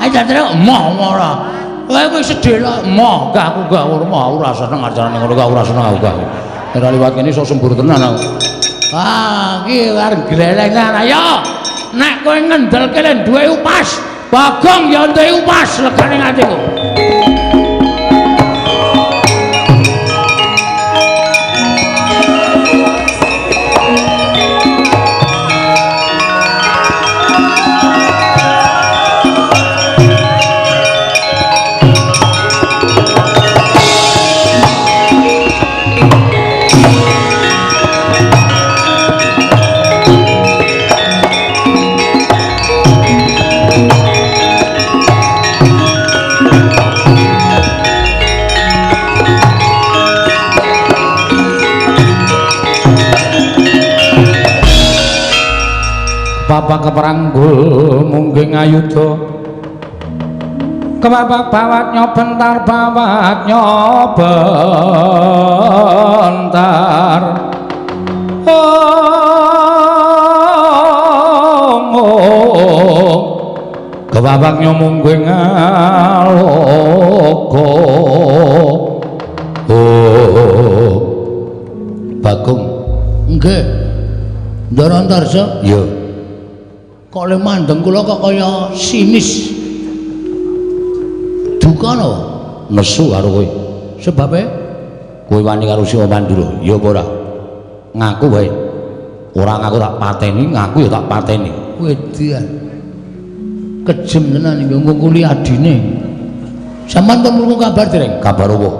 Ayo jajal emoh ora. Kowe wis sedih lho, emoh gak aku gak ora seneng acarane ngono gak ora seneng aku gak. Ora liwat kene iso sembur tenan aku. Ah, iki arep glelengan. Ayo. Nek kowe ngendelke len duwe upas, Bagong ya duwe upas legane atiku. Bapak keperanggul mungging ayuda kebapak bawat nyobentar bawat nyobentar oh, oh. Kebapak nyomungging aloka oh. Bagong nggih Ndara Antarja iya. Kok le mandeng kula kok kaya sinis. Duka no? Nesu karo kowe. Sebabe kowe wani karo Siwa Mandura, ya apa ora? Ngaku wae. Ora ngaku tak pateni, ngaku ya tak pateni. Wedian. Kejem tenan iki ngungkuli adine. Sampeyan pun krungu kabar dereng? Kabar apa?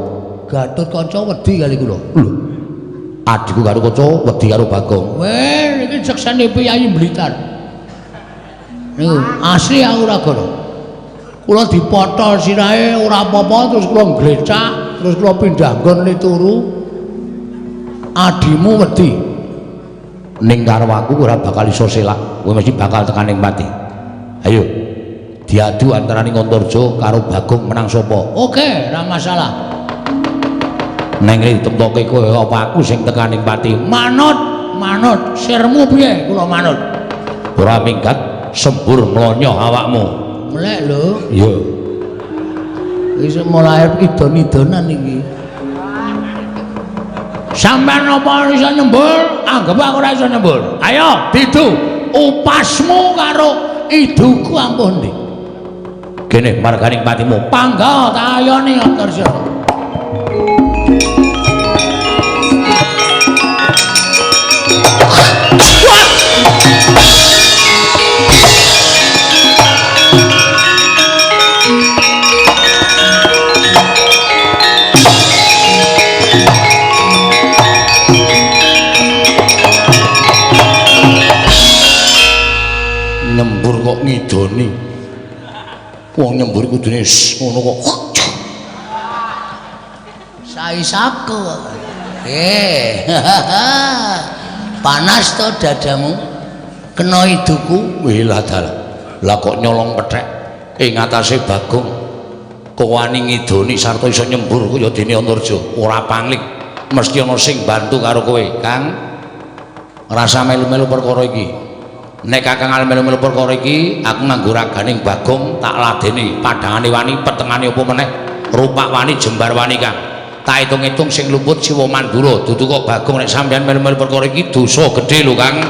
Gatotkaca wedi kali kula. Lho. Adhiku karo kaca wedi karo Bagong. Weh, iki seksene priyayi Blitar. Niku asli aku ora goro. Kula dipotol sirahe ora apa-apa terus kula nglecak, terus kula pindah nggon li turu. Adimu wedi. Ning karo aku ora bakal iso selak. Kowe mesti bakal tekan ning pati. Ayo. Diadu antaraning Antarja karo Bagong menang sapa? Oke, ora masalah. Neng ditemtoke kowe apa aku sing tekan ning pati? Manut, manut. Sirmu piye? Kula manut. Ora minggat. Sembur mlonyoh awakmu. Melek lho. Iya. Wis mulai idon-idonan iki. Sampeyan apa iso nyembur? Anggep aku ora iso nyembur. Ayo didu upasmu karo iduku ampuh ndi? Kene marganing patimu. Pangga tak ayoni Antarsena. Nyembur kok ngidoni. Wong nyembur kudune ngono kok. Saisaku. Panas to dadamu. Kena iduku. Wih lah dalah. Lah kok nyolong pethek ing atase Bagong. Kok wani ngidoni sarta iso nyembur kaya dene Antarja. Ora pangling. Mesti ana sing bantu karo kowe, Kang. Rasa melu-melu perkara iki. Nek Kakang melu-melu perkara iki, aku nganggo raganing Bagong tak ladeni padhangane wani, petengane apa meneh, rupak wani, jembar wani, Kang. Tak hitung-hitung sing luput Siwa Mandura, dudu kok Bagong nek sampeyan melu-melu perkara iki dosa gedhe lho, Kang.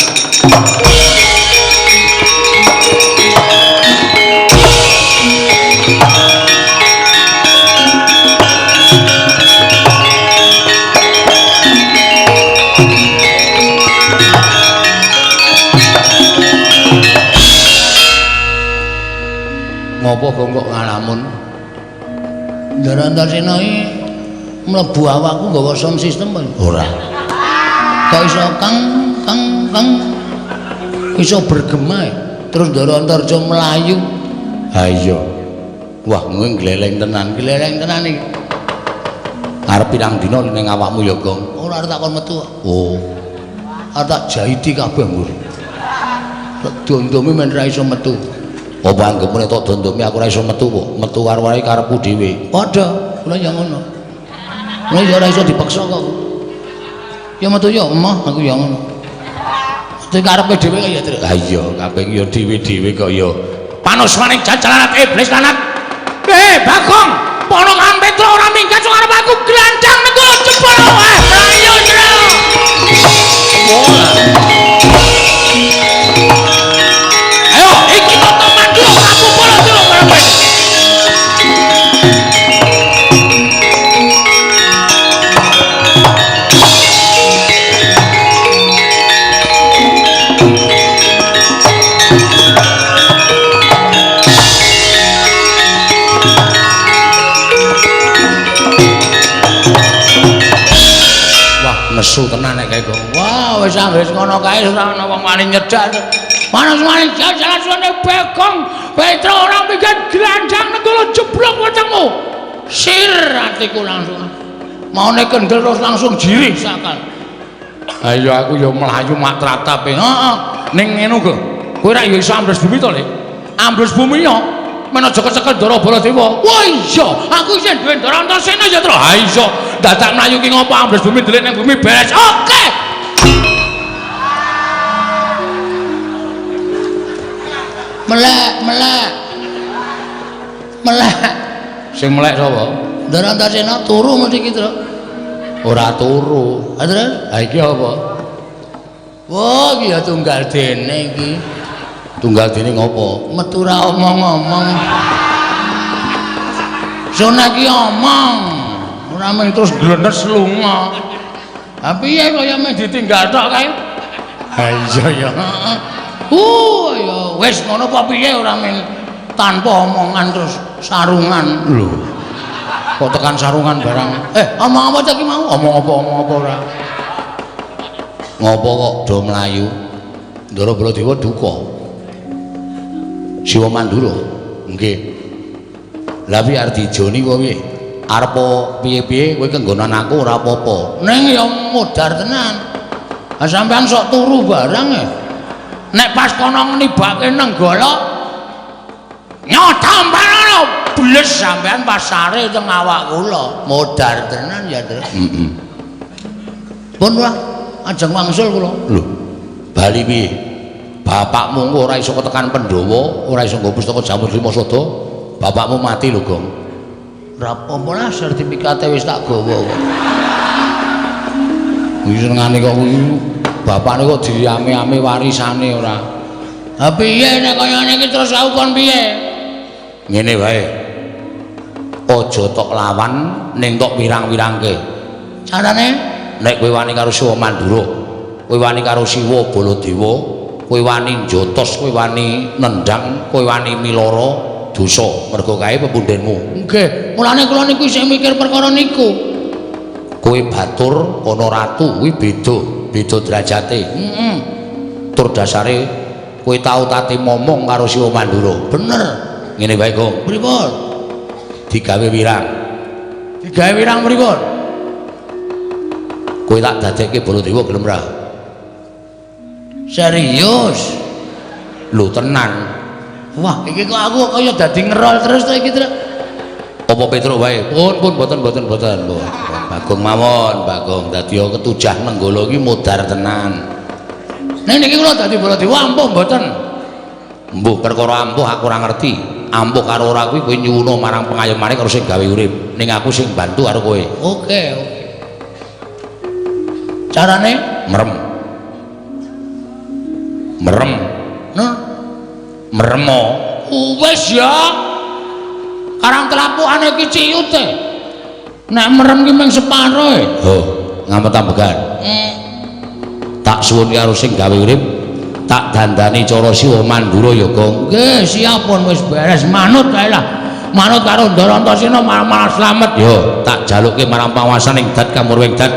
Ngopo kok ngalamun? Ndara Antarsena iki mlebu awakku nggawa sound system apa? Ora. Kok iso kang kang kang iso bergema terus Ndara Antarja mlayu. Ha iya. Wah, kowe gleleng tenan, gleleng tenan iki. Arep pirang dina ning awakmu ya, Gong? Ora arep tak kon metu. Oh. Arep tak jahiti kabeh mbur. Tak dondomi men ra iso metu. Apa anggepmu nek tak dondomi aku ora iso metu kok? Metu karo wae karepku dhewe. Padha, kula ya ngono. Kula ya ora iso dipaksa kok. Ya metu ya emoh aku ya ngono. Metu karepe dhewe kok ya, Tru. Ha iya, kabeh ya dhewe-dhewe kok ya. Panusmaning jajalan iblis lanat. Bagong, Ponokan Petro ora minggat arep aku glandang metu jebol wae mlayu, Tru. Ayo iki toto Mandura aku pola turu. Wah, nesu tenan nek kae kok. Wah, wis anggere ngono kae ora ana wong wani nyedak. Panas-panas jalan suwane Bagong, Petro ora minggat glandang nenggala jeblok wetengmu. Sir atiku langsung. Maune kendel terus langsung jirih sakal. Ayo aku ya mlayu mak tratap. Heeh. Ning ngene kok. Kowe ra ya iso ambles bumi to, Lek? Ambles bumi yo. Men aja kecekel Ndara Baladewa. Wah iya, aku isih duwe Ndara Antasena ya, Tru. Ha iya. Dadak mlayu ki ngopo ambles bumi ndelik ning bumi beres. Oke. Melek, melek. Melek. Sing melek sapa? Ndara Antasena turu mesti iki, Tru. Ora turu. Ha terus? Ha iki apa? Wah, iki ya tunggal dene iki. Tunggal dene ngopo? Metu ra omong-omong. Sona iki omong. Ora mung terus glenes lunga. Ha piye kaya meh ditinggal tok kae? Ha iya ya. Ya wis ngono apa piye ora mung tanpa omongan terus sarungan. Lho. Kok tekan sarungan barang. Omong apa ta iki mau? Omong apa omong apa ora? Ngopo kok do mlayu? Ndara Baladewa duka. Siwa Mandura. Nggih. Lah piye arep dijoni apa piye? Arep piye-piye kowe kenggonan aku ora apa-apa. Ning ya modar tenan. Ha sampean sok turu barang e. Nek pas kono nibake Nenggala nyotampanana bles sampean pasare teng awak kula. Modar tenan ya, Tru. Heeh. Pun wah, ajeng wangsul kula. Lho, bali piye? Bapakmu engko ora iso ketekan Pandhawa, ora iso nggo pustaka Jamur Lima Sada. Bapakmu mati lho, Gong. Ora apa-apa lah, sertifikate wis tak gawa kok. Iki senengane kok kuwi bapakne kok diame-ame warisane ora. Ha piye nek kaya ngene iki terus aku kon piye? Ngene wae. Aja tok lawan ning tok wirang-wirangke. Carane nek kowe wani karo Siwa Mandura, kowe wani karo Siwa Baladewa, kowe wani njotos, kowe wani nendang, kowe wani miloro dosa mergo kae pepundhenmu. Nggih, mulane kula niku isih mikir perkara niku. Kowe batur ana ratu kuwi beda, beda derajate. Heeh. Tur dasare kowe tau tate momong karo Siwa Mandura. Bener. Ngene wae, Gong. Pripun? Digawe wirang. Digawe wirang pripun? Kowe tak dadekke Baladewa gelem ra? Serius? Lho tenan. Wah, iki kok aku kaya dadi ngerol terus to iki, Truk. Apa Petruk wae? Pun pun boten boten boten. Bagong mawon, Bagong dadi ketujah Nenggala iki modar tenan. Nek niki kula dadi Baladewa ampuh mboten? Mbuh perkara ampuh aku ora ngerti. Ampuh karo ora kuwi kowe nyuwuna marang pengayomane karo sing gawe urip. Ning aku sing bantu karo kowe. Oke, oke. Carane merem. Merem. Nah, meremo. Wis ya. Karang telapukane iki ciyute. Nek merem ki mung separo e. Oh, ngamet ambegan. Tak suwun karo sing gawe urip, tak dandani cara Siwa Mandura ya, Gong. Nggih, siap pun wis beres manut kae lah. Manut karo Ndara Antasena malah slamet. Yo, tak jalukke marang panguwasaning dat kamurwing dat.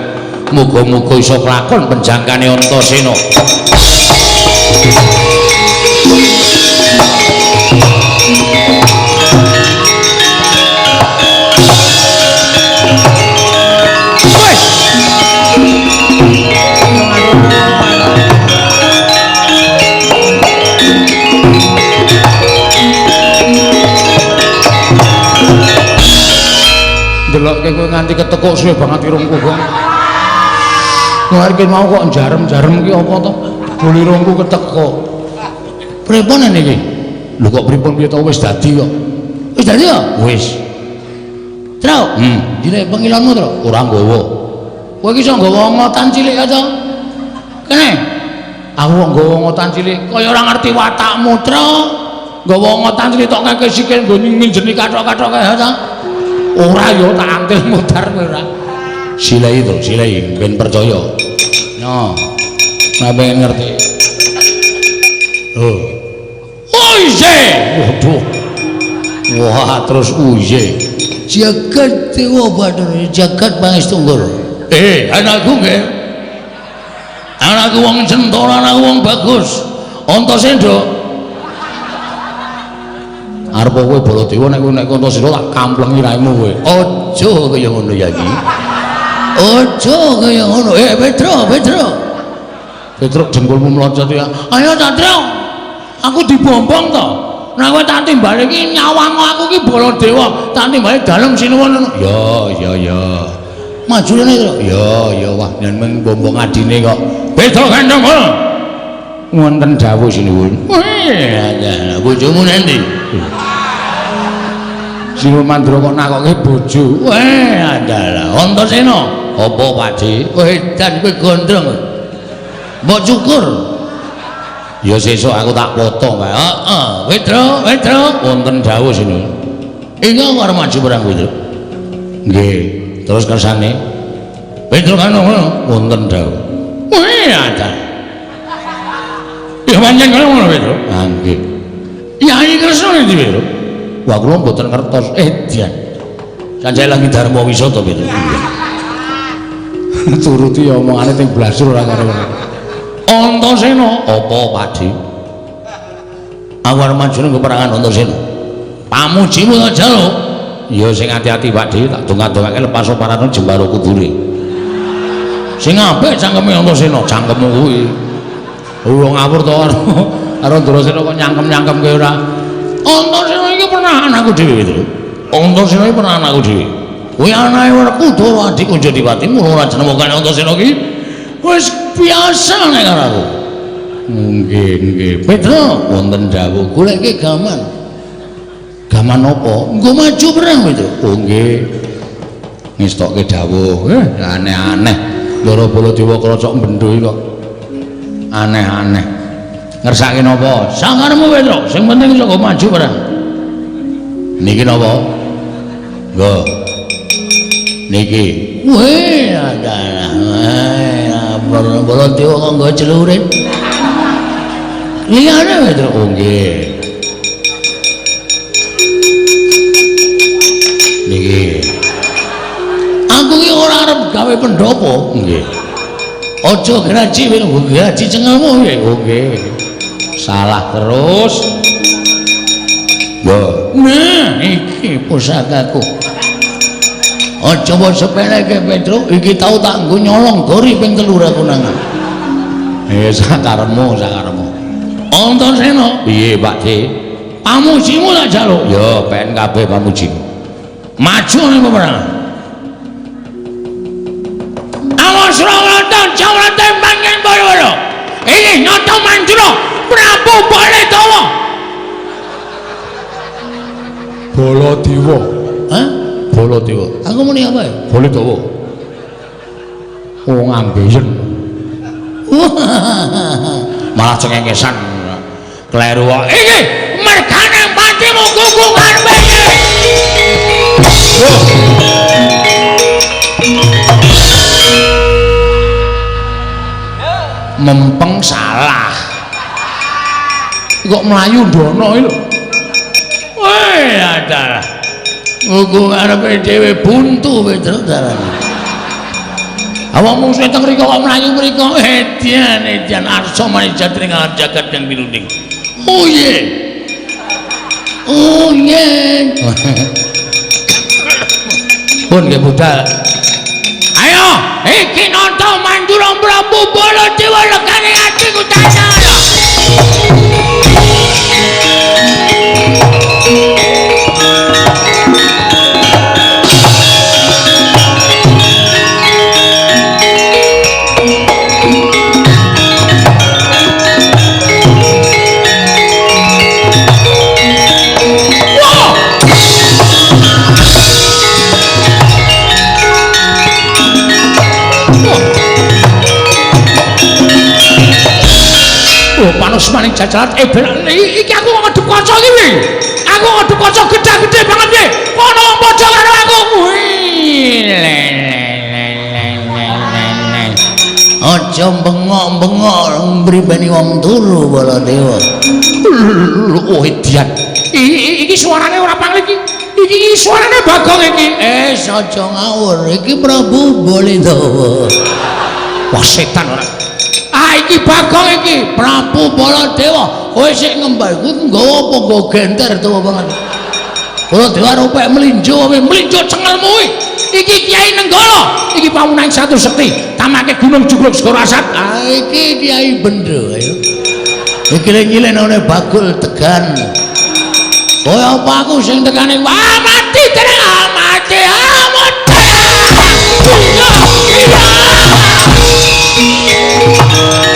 Muga-muga iso kelakon penjangkane Antasena. Delokke kowe nganti ketekuk suwe banget irungku, Gong. Wah, iki mau kok jarem-jarem iki apa to? Buli irungku ketekuk. Pripun niki? Lho kok pripun piye to wis dadi kok. Wis dadi ya? Wis. Truk. Dile pengilonmu, Truk. Ora nggawa. Kowe iki iso nggawa ngotan cilik to? Kene. Aku kok nggawa ngotan cilik kaya ora ngerti watakmu, Truk. Nggawa ngotan cilik tok keke sikil nggo nginjeni kathok-kathok kae to. Ora ya tak antil mudhar kowe ora. Silai to, silai ben percaya. Yo. Nek pengen ngerti. Oh. Uye. Waduh. Wah, terus uye. Jagat Dewa Bathara, jagat Pangestu. Anakku nggih. Anakku wong centara, anakku wong bagus. Antasena. Arep kowe Baladewa nek kowe nek Antasena tak kamplengi raimu kowe. Aja kaya ngono ya iki. Aja kaya ngono. Petro, Petro. Petro jengkulmu mlocot ya. Ayo ta, Truk. Aku dibombong to. Nek kowe tak timbali iki nyawangmu aku iki Baladewa, tak timbali dalem sinuwun. Ya, ya, ya. Maju rene, Truk. Ya, ya wah yen mung bombong adine kok. Petro gandeng kono. Wonten dawuh sinuwun. Wih, bojomu nanti. Sinuwun Mandura kok nakokke bojo. Weh, adalah Antasena. Apa Pakde? Kowe edan kowe gondrong. Mbok cukur. Ya sesuk aku tak potong kae. Heeh, Petro, Petro, wonten dawuh sinuwun. Iki aku arep maju perang Petro. Nggih, terus kersane Petro kan ngono, wonten dawuh. Weh, ada. Ya pancen ngono Petro. Ah nggih. Yai Kresna ndi Petro? Wah kula mboten ngertos. Dian. Sanjaya lagi dharma wisata Petro. Turuti omongane teng blasur ora karo. Antasena, apa Pakde? Aku arep maju nang peperangan Antasena. Pamujimu ta jaluk? Ya sing ati-ati Pakde, tak dongak-dongake lepas parane jembaro kubure. Sing apik cangkeme Antasena, cangkemmu kuwi. Ora ngawur to karo Antasena kok nyangkem-nyangkemke ora. Antasena iki pernah anakku dhewe to. Antasena iki pernah anakku dhewe. Kuwi anake Werkudara adik Kunjadipati mula ora jenemokane Antasena iki wis biasa nek karo aku. Nggih, nggih. Petro wonten dawuh goleke gaman. Gaman apa? Nggo maju perang Petro. Oh nggih. Ngestokke dawuh. Aneh-aneh. Ndara Baladewa krocok bendho iki kok aneh-aneh. Ngersake napa? Sangaremu Petro, sing penting iso maju barang. Niki napa? Nggo. Niki. Weh, adalah. Baladewa kok nggo celurit. Liyane Petro. Oh nggih. Niki. Aku ki ora arep gawe pendopo. Nggih. Aja graji wis graji cengelmu nggih. Oh nggih. Salah terus. Lho, nah iki pusakaku. Aja mbok sepeleke Petro, iki tau tak nggo nyolong gori ping 3 aku nangan. Sakaremu, sakaremu. Antasena, piye Pak De? Pamujimu tak jaluk. Ya, ben kabeh pamuji. Maju ning peperangan. Awas Rawata Jawata Pangen Bawana. Ini nyata manjura Prabu Baladewa. Baladewa. Hah? Baladewa. Aku muni apa ya? Baladewa. Wong ambeien. Malah cengengesan. Kleru kok. Iki mergane patimu gugungan iki. Mempeng salah. Kok mlayu ndono iki lho. Weh, adalah. Gugung arepe dhewe buntu Petro darane. Awakmu sing teng mriko kok mlayu mriko edian edian arsa manijat ing alam jagat yang pinuning. Oh ye. Oh ye. Pun nggih budal. Ayo, iki nonton Mandura Prabu Baladewa legane atiku tanah. Panusmaning jajaran iki aku kok ngadep kaca iki piye? Aku ngadep kaca gedhe-gedhe banget piye? Kono wong padha karo aku. Aja bengok-bengok mribeni wong turu Baladewa. Oh edian. Iki suarane ora pangling iki. Iki suarane Bagong iki. Aja ngawur, iki Prabu Baladewa. Wah setan ora. Ah iki Bagong iki, Prabu Baladewa. Kowe sik ngembal kuwi nggawa apa nggawa genter tuwa banget. Baladewa rupek mlinjo, kowe mlinjo cengelmu kuwi. Iki Kiai Nenggala, iki pawunan satu sekti, tamake Gunung Jugruk Segara Asat. Ah iki Kiai Bendho ayo. Iki nyilene Bagul Tegan. Kowe apa aku sing tekane? Wah mati terus, ah, mati, ah mati. Iya.